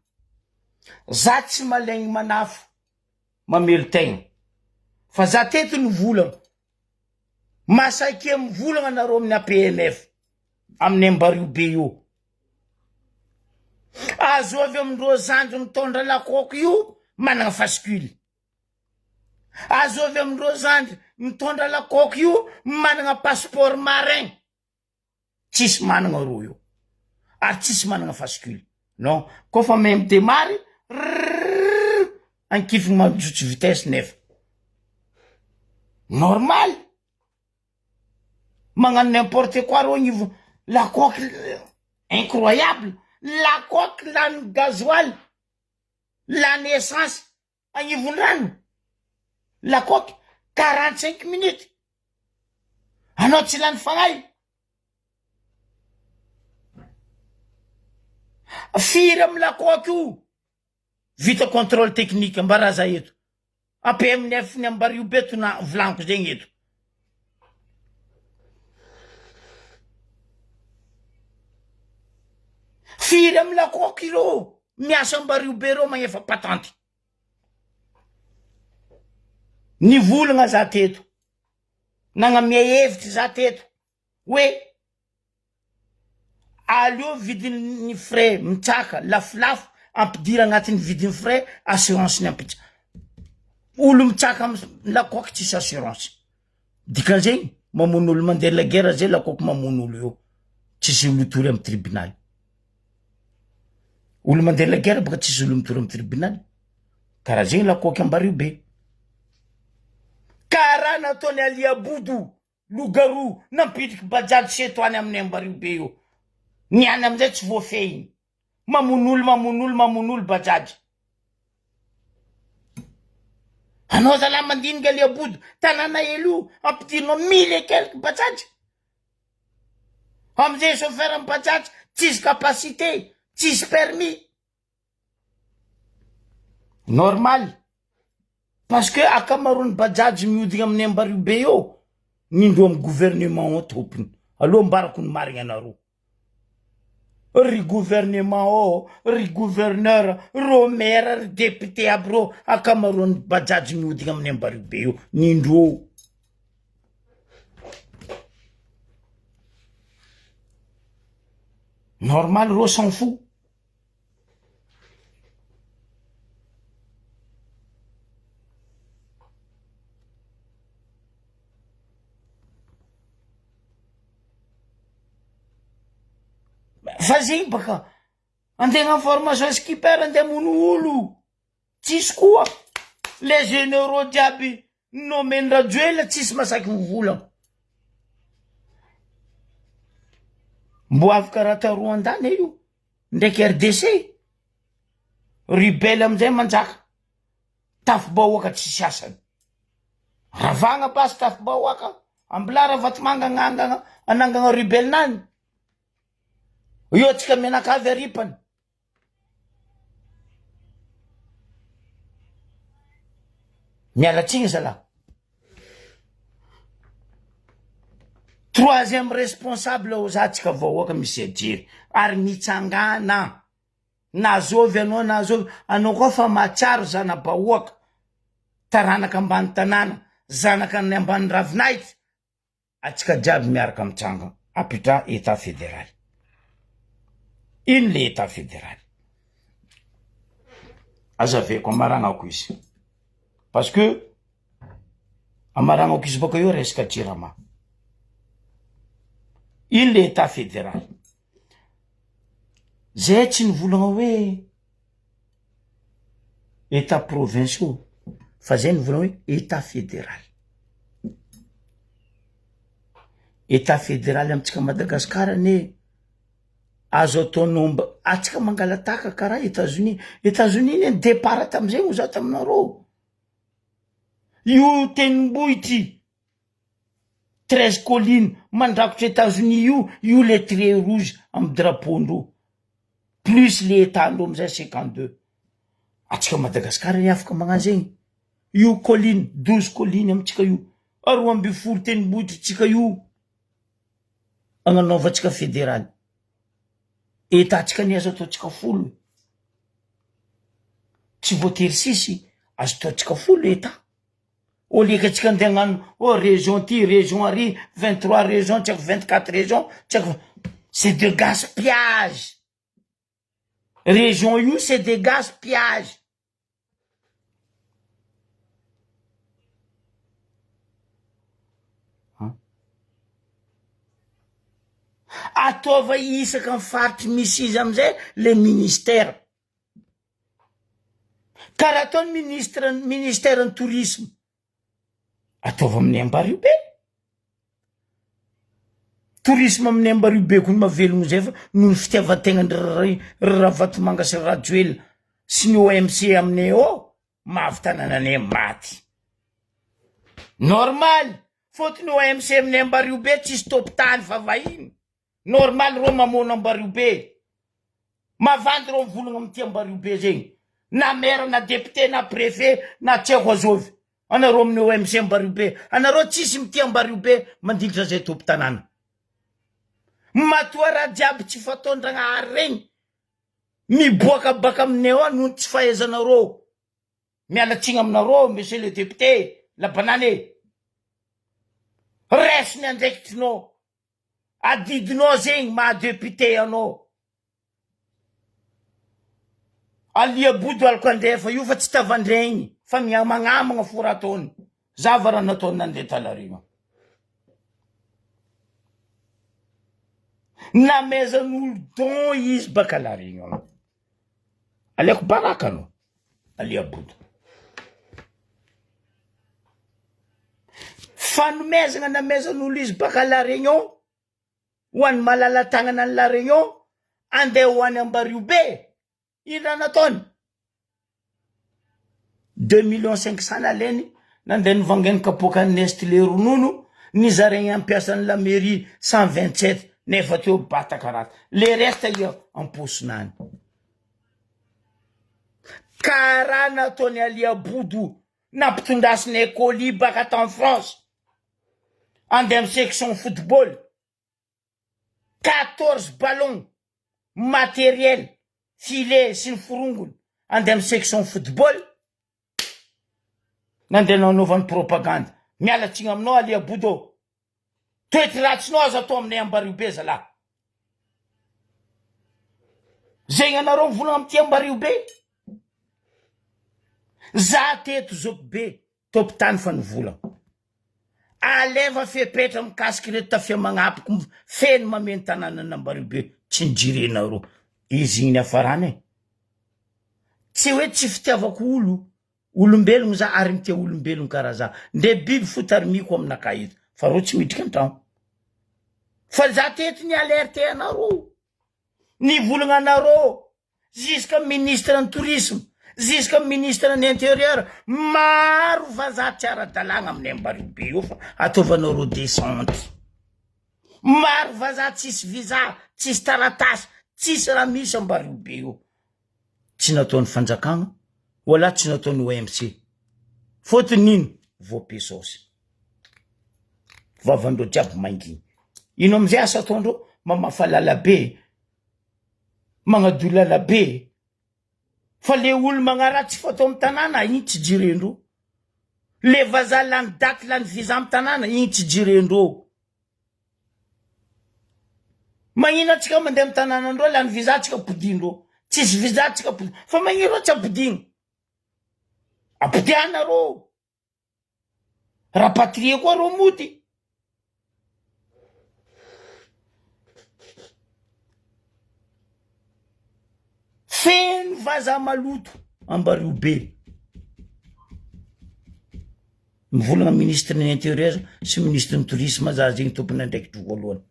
za tsy malaigny manafo mamelon-tegna fa za teto nivolagna masakia mivolagna anareo amin'ny APMF amin'ny ambario be io azovy amindreo zandry mitondra lakôko io managna fascule azovy amindreo zandry mitondra lakôko io managna passeport marin Tsisy managna rô io ary tsisy managna fascule non kôfa mahay midemary rrrr ankifiny manjotso vitesse nefa normal magnano n'importe quoi rô agnivo la coque incroyable la coque lany gasoil lany essence agnivon'ny rano la coque 45 minutes anao tsy lany fagnahy firy amy la coque io vita contrôle technique ambaraza eto APMF ny ambario be to na volaniko zegny eto firy amy la coque ireo miasa ambario be reo magnefa patanty Nivolagna za teto, nagnamia hevitry za teto hoe aleo vidin'ny frais mitsaka lafolafo ampidira agnatin'ny vidin'ny frais assurance ny ampitsa, olo mitsaka amy lakoaky tsisy assurance, dikan'izegny mamono olo mandeha la guerre zay lakoaky mamono olo io, tsisy olo hitory amy tribonaly. Olo mandeha la guerre baka tsisy olo mitory amy tribunal. Karaha zegny lakoaky ambario be. Karaha nataony Ali Abodo, loup-garou, nampidriky bajaj seto any amin'ny ambario be io. Ny any amizay tsy voafehiny. Mamono olo, mamono olo, mamono olo bajaj. Anao zalahy mandinika Ali Abodo, tanàna hely io, ampidirinao mille et quelque bajaj. Amizay chauffeur bajaj tsisy capacité, tsisy permis. Normal. Parce que akamaroan'ny bajaj mihodigna amin'ny Ambario be eo, ny ndreo amy gouvernement ao tompony. Aleo ambarako ny marigna anareo. Ry gouvernement ao, ry gouverneur, reo maire, ry député aby reo, akamaroan'ny bajaj mihodigna amin'ny Ambario be eo, ny ndreo. Normal reo s'en fout. Fa zegny baka andeha hagnano formation skipper andeha hamono olo. Tsisy koa les généraux jiaby nomen'i Rajoelina tsisy masaky mivolagna. Mbo avy karaha ta Rwanda ne io ndraiky RDC. Rebelle amizay manjaka. Tafi-bahoaka tsisy asany. Ravagna basy tafi-bahoaka. Ambilà Ravatomanga agnangana anangana rebelle nany. Io atsika mianakavy aripany. Miala tsiny zalahy. Troisième responsable ho za tsika vahoaka misy ajery ary mitsangana na zovy anao na zovy anao koa fa mahatsiaro zana-bahoaka taranaka ambany tanàna zanaka ny ambany ravinahitra Atsika jiaby miaraka mitsanga ampitra etat federal. Ino le etat federal? Azaveko amaragnako izy. Parce que amaragnako izy baka eo resaka jirama. Ino le etat federal? Zay tsy nivolagna hoe Etat provinciaux fa zay nivolagna hoe etat federal. Etat federal amintsika Madagasikara anie azo atao nomba atsika mangalataka karaha Etats-Unis, Etats-Unis anie depart tamizay hoy za taminareo, io tendrombohitry. 13 collines mandrakotra Etats-Unis io, io le trait rouge amy drapeau-ndreo, plus le état-ndreo amizay 52. Atsika Madagascar anie afaka magnano zegny, io colline, 12 collines amitsika io, 12 tendrombohitritsika io, agnanaovantsika federaly. État-tsika anie azo ataontsika folo e, tsy voatery sisy, azo ataontsika folo état. Au lieu que tsika andeha hagnano oh région ty région ary 23 région tsy haiko 24 région tsy haiko, c'est de gaspillage, région io c'est de gaspillage. Ataova isaka ny faritry misy izy amizay le ministère. Ka raha atao ny ministre ministère ny tourisme, ataovy amin'ny Ambario be. Tourisme amin'ny Ambario be koa ny mahavelogno zay fa noho ny fitiavan-tegnan-dry Ravatomanga sy Rajoelina sy ny OMC aminay ao, mahavy tanànanay maty. Normal, fôtony OMC amin'ny Ambario be tsisy tompon-tany fa vahiny. Normal reo mamono Ambario be. Mavandy reo mivolagna amity Ambario be zegny. Na maire na député na préfet na tsy haiko azovy. Anareo amin'ny OMC Ambario be. Anareo tsisy mitia Ambario be mandilitra zay tompo-tanàna. Matoa raha jiaby tsy fataon-dragnahary regny miboaka baka aminay ao noho ny tsy fahaizanareo. Miala tsigny aminareo monsieur le député la banane e. Raiso ny andraikitrinao. Adidinao zegny maha député anao. Alia bodo alokandrefa io fa tsy tavandregny fa miamagnamagna fo raha ataony. Zava raha nataony nandeha talarima. Namezan'olo don izy baka la Réunion. Aleoko baraka anao Alia bodo. Fanomezana namezan'olo izy baka la Réunion ho an'ny malala-tagnana any la Réunion andeha ho any Ambario be. Ino raha nataony? 2 millions 500 nalainy nandeha nivangainy kapoakan'ny Nestlé ronono nizaraigny ampiasan'ny la mairie 127 nefa teo bata karaha le reste ia am-paosinany. Karaha nataony Alia Bodo nampitondrasinay colis baka tany France andeha amy section football 14 ballons matériel filet sy ny forongony andeha amy section football nandeha nanaovany propagande. Miala tsigny aminao Alia Bodo, toetry ratsinao aza atao aminay Ambario be zalahy. Zegny anareo mivolagna amity Ambario be. Za teto zoky be tompotany fa nivolagna. Aleva fepetra mikasiky reto tafia magnapoko feno mameno tanànan'Ambario be tsy nijirenareo. Izy igny niafarany e. Tsy hoe tsy fitiavako olo, olombelogno za ary mitia olombelogno karaha za. Ndre biby fo tarimiko aminakahy eto fa reo tsy midriky antragno. Fa za teto ni alerte anareo, nivolagna anareo jusqu'à ministre ny tourisme, jusqu'à ministre ny intérieur, maro vazaha tsy ara-dalàgna aminay Ambario be io fa ataovanareo descente. Maro vazaha tsisy visa, tsisy taratasy, tsisy raha misy Ambario be io. Tsy nataon'ny fanjakagna, wala tsy nataon'ny OMC. Fôtony nino? Voabe saosy. Vavandreo jiaby manginy. Ino amizay asa ataondreo? Mamafa lalabe, magnadio lalabe. Fa le olo magnaratsy fatao amy tanàna, igny tsy jirendreo. Le vazaha lany daty lany visa amy tanàna, igny tsy jirendreo. Magnino antsika mandeha amy tanànandreo lany visa antsika ampodindreo. Tsisy visa antsika ampodin, fa magnino reo tsy ampodigny? Ampodiana reo. Rapatrier koa reo mody. Feno vazaha maloto Ambario be. Mivolagna ministre ny intérieur sy ministre ny tourisme za zegny tompon'andraikitry voalohany.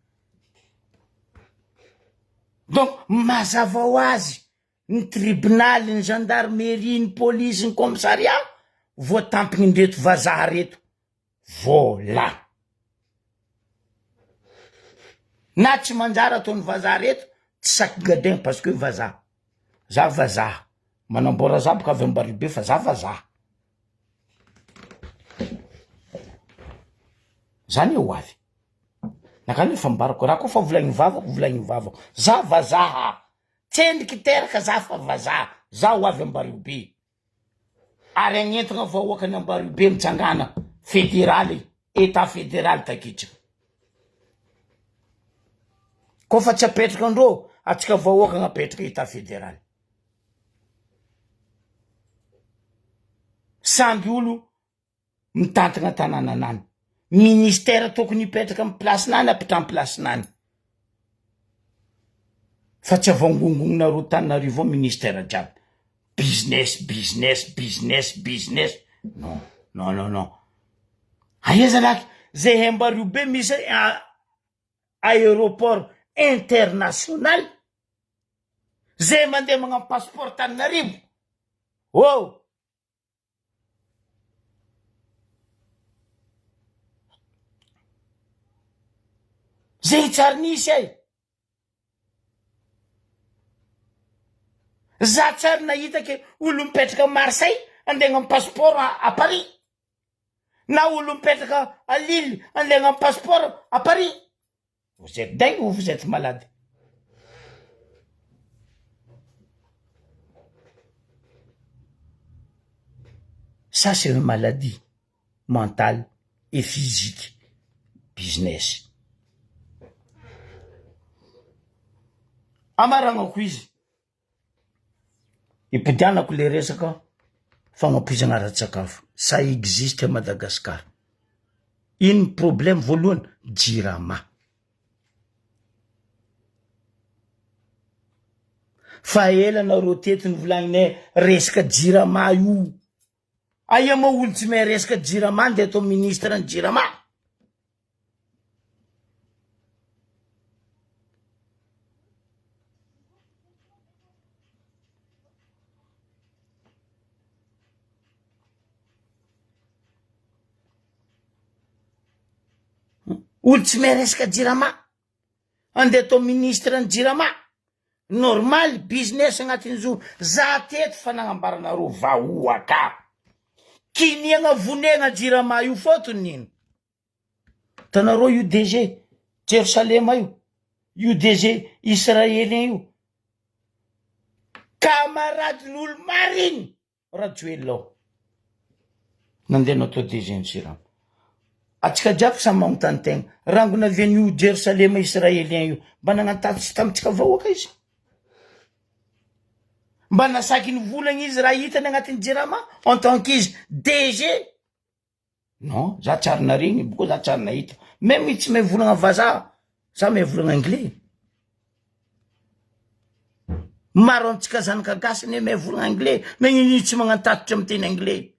Donc mazava ho azy ny tribonaly, ny gendarmerie, ny polisy, ny commissariat voatampigny ndreto vazaha reto. Vola. Na tsy manjary ataon'ny vazaha reto tsy saky gadin parce que vazaha. Za vazaha. Manamboara za boka avy Ambaribe fa za vazaha. Za anie ho avy. Naka anie fambarako raha koa fa volagniny vavako volagniny vavako. Za vazaha. Tsendriky teraka za fa vazaha. Za ho avy Ambariobe. Ary agnentagna vahoakan'i Ambariobe mitsangana federaly etat federaly takitra. Koa fa tsy apetraka andreo atsika vahoaka agnapetraka etat federaly. Samby olo mitantagna tanànanany. Ministère tokony hipetraka amy place-nany apetrahany place-nany. Fa tsy avangongongonareo Tananarivo ao ministère jiaby. Business, business, business, business. Non, non, non, non. Aia zalaky, zay Hembario be misy aéroport international, zay mandeha magnano passeport Tananarivo. Oh! Zegny tsy ary nisy ay. Za tsy ary nahita ke olo mipetraka Marseille andeha hagnano passeport à Paris. Na olo mipetraka à Lille andeha hagnano passeport à Paris. Vous êtes dingue ou vous êtes malade? Ça c'est une maladie mentale et physique business. Amaragnako izy, ipodianako le resaka fagnampoizana ara-tsakafo, ça existe à Madagascar. Ino problème voalohany? Jirama. Fa ela nareo teto novolagninay resaka jirama io. Aia moa olo tsy mahay resaka jirama ndeha atao ministre ny jirama? Olo tsy mahay resaka jirama andeha atao ministre ny jirama normal business agnatin'izo za teto fa nagnambaranareo vahoaka kiniagna vonegna jirama io fôtony nino Hitanareo io DG Jerosalema io, io DG israelien io, camaradin'olo marigny Rajoelina ao, nandeha natao DG ny Jirama. Atsika jiaby samy magnontany tegna, rangona avy an'io Jerosalema israelien io, mba nagnantatitsy tamintsika vahoaka izy? Mba nasaky nivolagna izy raha hitany agnatin'ny Jirama en tant qu'izy DG? Non, za tsy ary naregny, boko za tsy ary nahita. Meme izy tsy mahay volagna vazaha, za mahay volagna anglais. Maro antsika zanaka gasy anie mahay volagna anglais, nagnino izy tsy magnano tatitra amy teny anglais?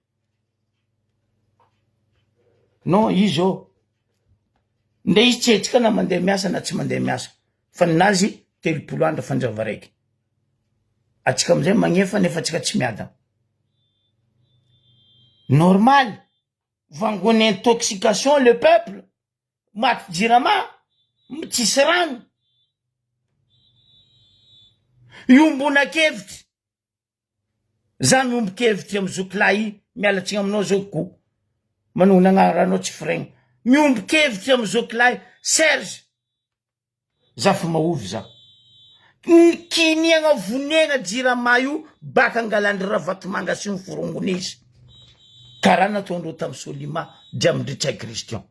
Non, izy ô, nde izy tsy haintsika na mandeha miasa na tsy mandeha miasa, fa ninazy 30 andro fanjava raiky. Atsika amizay magnefa nefa atsika tsy miadana. Normal, vangon'ny intoxication le peuple, maty jirama, tsisy rano. Iombonakevitry, za miombon-kevitry amy zoky lahy i, miala tsiny aminao zokiko, manogno agnaranao tsy firegny, miombon-kevitry amy zoky lahy Serge. Zafimahovy za. Ny kiniagna vonegna jirama io baka angalandry Ravatomanga sy ny forongony izy. Karaha nataondreo tam Solima dry amindry Ntsay Christian.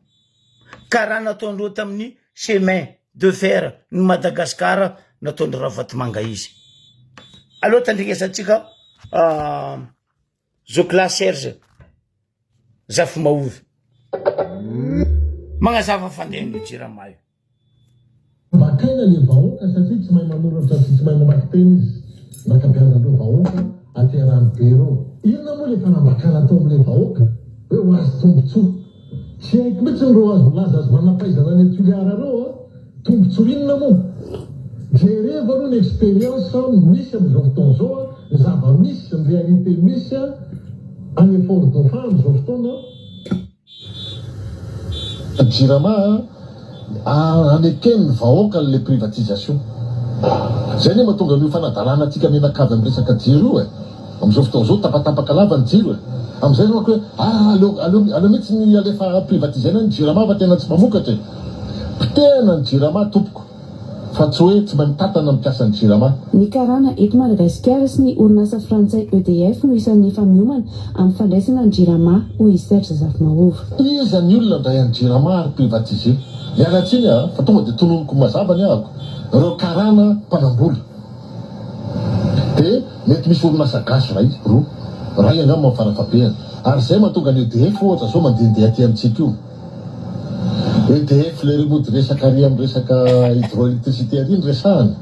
Karaha nataondreo tamin'ny chemin de fer ny Madagascar nataondry Ravatomanga izy. Aleo tandrignesantsika Zokilahy Serge Zafimahovy magnazava fandehan'io jirama io. Bakaina le vahoaka satria tsy mahay manoratra sy tsy mahay mamaky teny izy, ny ankabeazan'ireo vahoaka aty Ranobe ireo. Inona moa le fanambakana atao amin'ilay vahoaka hoe ho azo tombotsoa? Tsy haiko mihitsy ireo azo milaza azy manam-pahaizana any Toliara ireo a! Tombotsoa inona moa? Jerevo aloha ny expérience misy amin'izao fotoana izao a, ny zava-misy, ny réalité misy any Fort Dauphin amin'izao fotoana. Jirama a! Aneken'ny vahoaka le privatisation. Zay anie mahatonga an'io fanadalana antsika mianakavy amin'ny resaka jiro io e. Amin'izao fotoana izao tapatapaka lava ny jiro e. Amin'izay zao manko hoe ah aleo aleo aleo mihitsy ny alefa privatiser-na ny jirama fa tena tsy mamokatra e. Potehana ny jirama tompoko fa tsy hoe tsy mahay mitantana ny mpiasan'ny jirama. Ny karana eto Madagasikara sy ny orinasa frantsay EDF no isan'ny efa miomana amin'ny fandraisana ny Jirama, hoy i Serge Zafimahova. Iza ny olona ndray any jirama ary privatiser? Miala tsiny a, fa tonga dia tononiko mazava ny ahako, ireo karana mpanambola dia mety misy orinasa gasy iray, roa, iray angamba ny farafahabehany, ary izay mahatonga ny EDF ohatra zao mandehandeha aty amintsika io. EDF le ry mody resaka ary amin'ny resaka hydroelectricité ary no resahana.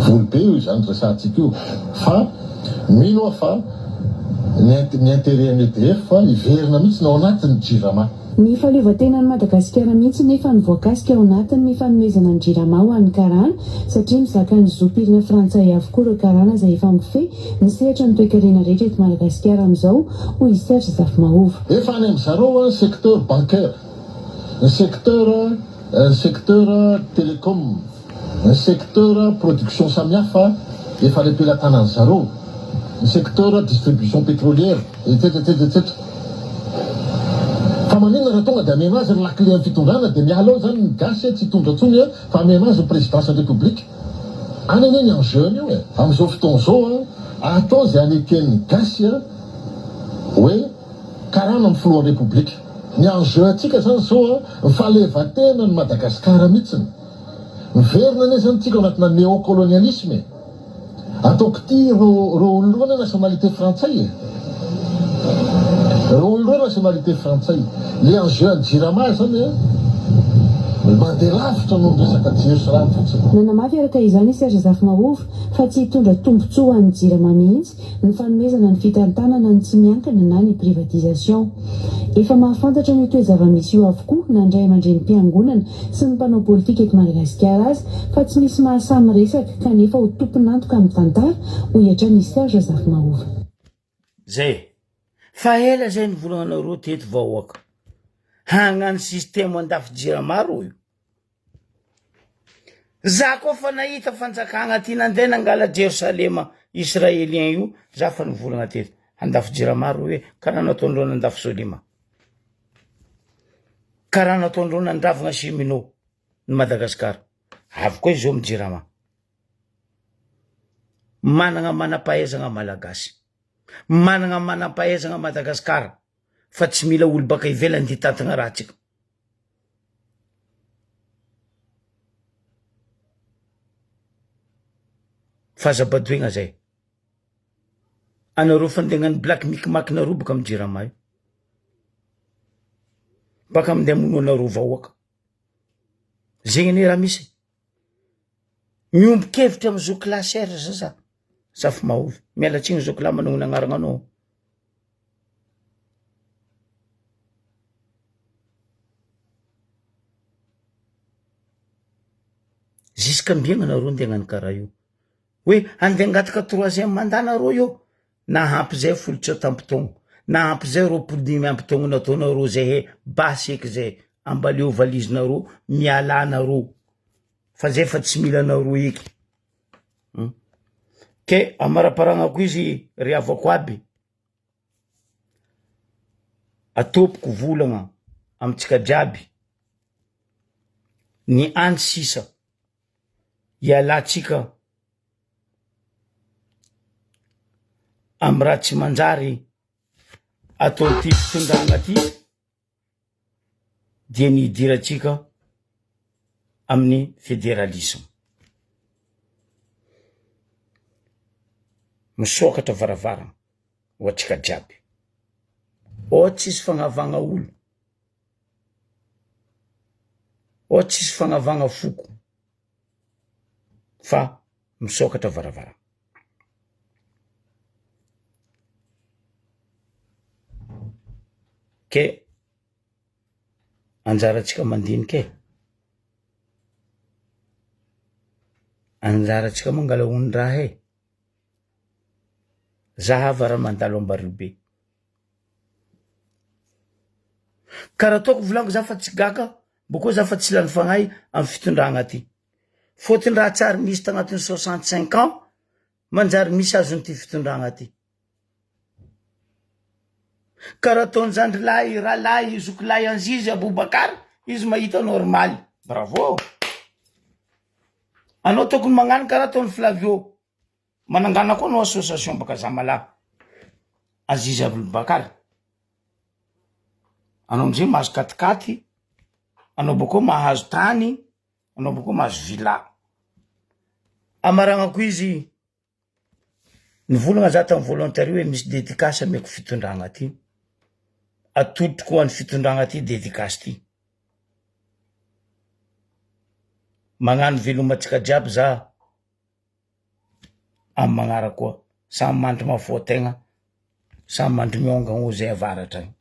Voly be io izany resahantsika io fa mino aho fa ny ny intérêt an'ny EDF hiverina mihitsy ny ao anatin'ny jirama. Ny fahaleovantenan'i Madagasikara mihitsy nefa no voakasika ao anatin'ny fanomezana ny Jirama ho an'ny karana satria mizaka ny zom-pirina frantsay avokoa ireo karana izay efa mifehy ny sehatra ny toekarena rehetra eto Madagasikara amin'izao, hoy i Serge Zafimahova. Efa any amin-dry zareo ny secteur bancaire, ny secteur ny secteur telecom, ny secteur production samihafa efa any am-pelatanan'ny zareo, ny secteur distribution pétrolière, etsetra etsetra etsetra. Fa maninona raha tonga dia amena azy ny lakile an'ny fitondrana dia miala ao izany ny gasy tsy hitondra intsony fa amena azy ny présidence ny république. Any anie ny enjeu an'io e! Amin'izao fotoana izao atao izay haneken'ny gasy hoe karana ny filohan'ny repoblika. Ny enjeu antsika izany izao ny fahaleovantenan'i Madagasikara mihitsiny. Miverina anie izany tsika ao anatina néocolonialisme e! Ataoko ity ireo ireo olona ireo anie nationalité frantsay e! Ireo olona ireo nationalité frantsay. Le enjeu an'i Jirama zany an, mandeha lavitra noho ny resaka jiro sy rano fotsiny. Nanamafy araka izany i Serge Zafimahova fa tsy hitondra tombontsoa ho an'ny Jirama mihitsy ny fanomezana ny fitantanana ny tsy miankina na ny privatisation. Efa mahafantatra an'io toe-javamisy io avokoa na ny ray aman-drenim-piangonana sy ny mpanao politika eto Madagasikara aza fa tsy misy mahasahy miresaka kanefa ho tompon'antoka amin'ny tantara, hoy hatrany i Serge Zafimahova. Zay. Fa ela zay nivolagnanareo teto vahoaka. Hagnano système andafy jirama rô io. Za koa fa nahita fanjakagna ty nandeha nangala Jerosalema israelien io, za fa nivolagna teto, handafy jirama rô hoe karaha nataondreo nandafy Solima. Karaha nataondreo nandravagna cheminot ny Madagascar. Avy koa izy zao amy jirama. Managna manam-pahaizagna malagasy. Managna manam-pahaizagna Madagascar fa tsy mila olo baka ivelany hitantagna raha tsika. Fa aza badoegna zay. Anareo fa ndeha hagnano black micmac nareo baka amy jirama io. Baka minday hamono anareo vahoaka. Zegny anie raha misy e. Miombon-kevitra amy zokilahy Serge za, Zafimahova. Miala tsiny zokilahy manognona agnarana anao. Zisk'ambiagna nareo ndeha hagnano karaha io? Hoe andeha hangataka troisième mandat nareo io? Nahampy zay folo tsy ampy taogno, nahampy zay 25 taogno nataonareo zay he, basy eky zay, ambaleo valizinareo, mialà nareo, fa zay fa tsy mila anareo eky. Ke amaramparagnako izy ry havako aby, atôpiko volagna amitsika jiaby, ny any sisa ialantsika amy raha tsy manjary ataon'ity fitondrana ty dia ny hidirantsika amin'ny federalisme. Misokatra varavarana ho antsika jiaby. Ao tsisy fagnavagna olo, ao tsisy fagnavagna foko fa misokatra varavarana. Ke anjarantsika mandinika e, anjarantsika mangala ondraha e, zahava raha mandalo Ambariobe. Karaha ataoko volaniko za fa tsy gaga. Bôkô za fa tsy lany fagnahy amy fitondragna ty. Fôtony raha tsary nisy tagnatin'ny 65 ans manjary misy azon'ity fitondragna ty. Karaha ataon'i zandrilahy, rahalahy, zokilahy Aziz Aboubacar, izy mahita normaly. Bravo! Anao tokony magnano karaha ataon'i Flavio. Manangana koa anao association baka Zamala. Aziz Aboubacar. Anao amizay mahazo katikaty, anao bakeo mahazo tany, anao bakeo mahazo villa. Amaragnako izy, nivolagna za tamy voalohany tary hoe misy dedicace ameko fitondragna ty, atolotroko ho an'ny fitondragna ty dedicace ty. Magnano veloma antsika jiaby za amy magnaraka koa, samy mandry mahafoa tegna, samy mandry miongagna hoy zay avaratra agny.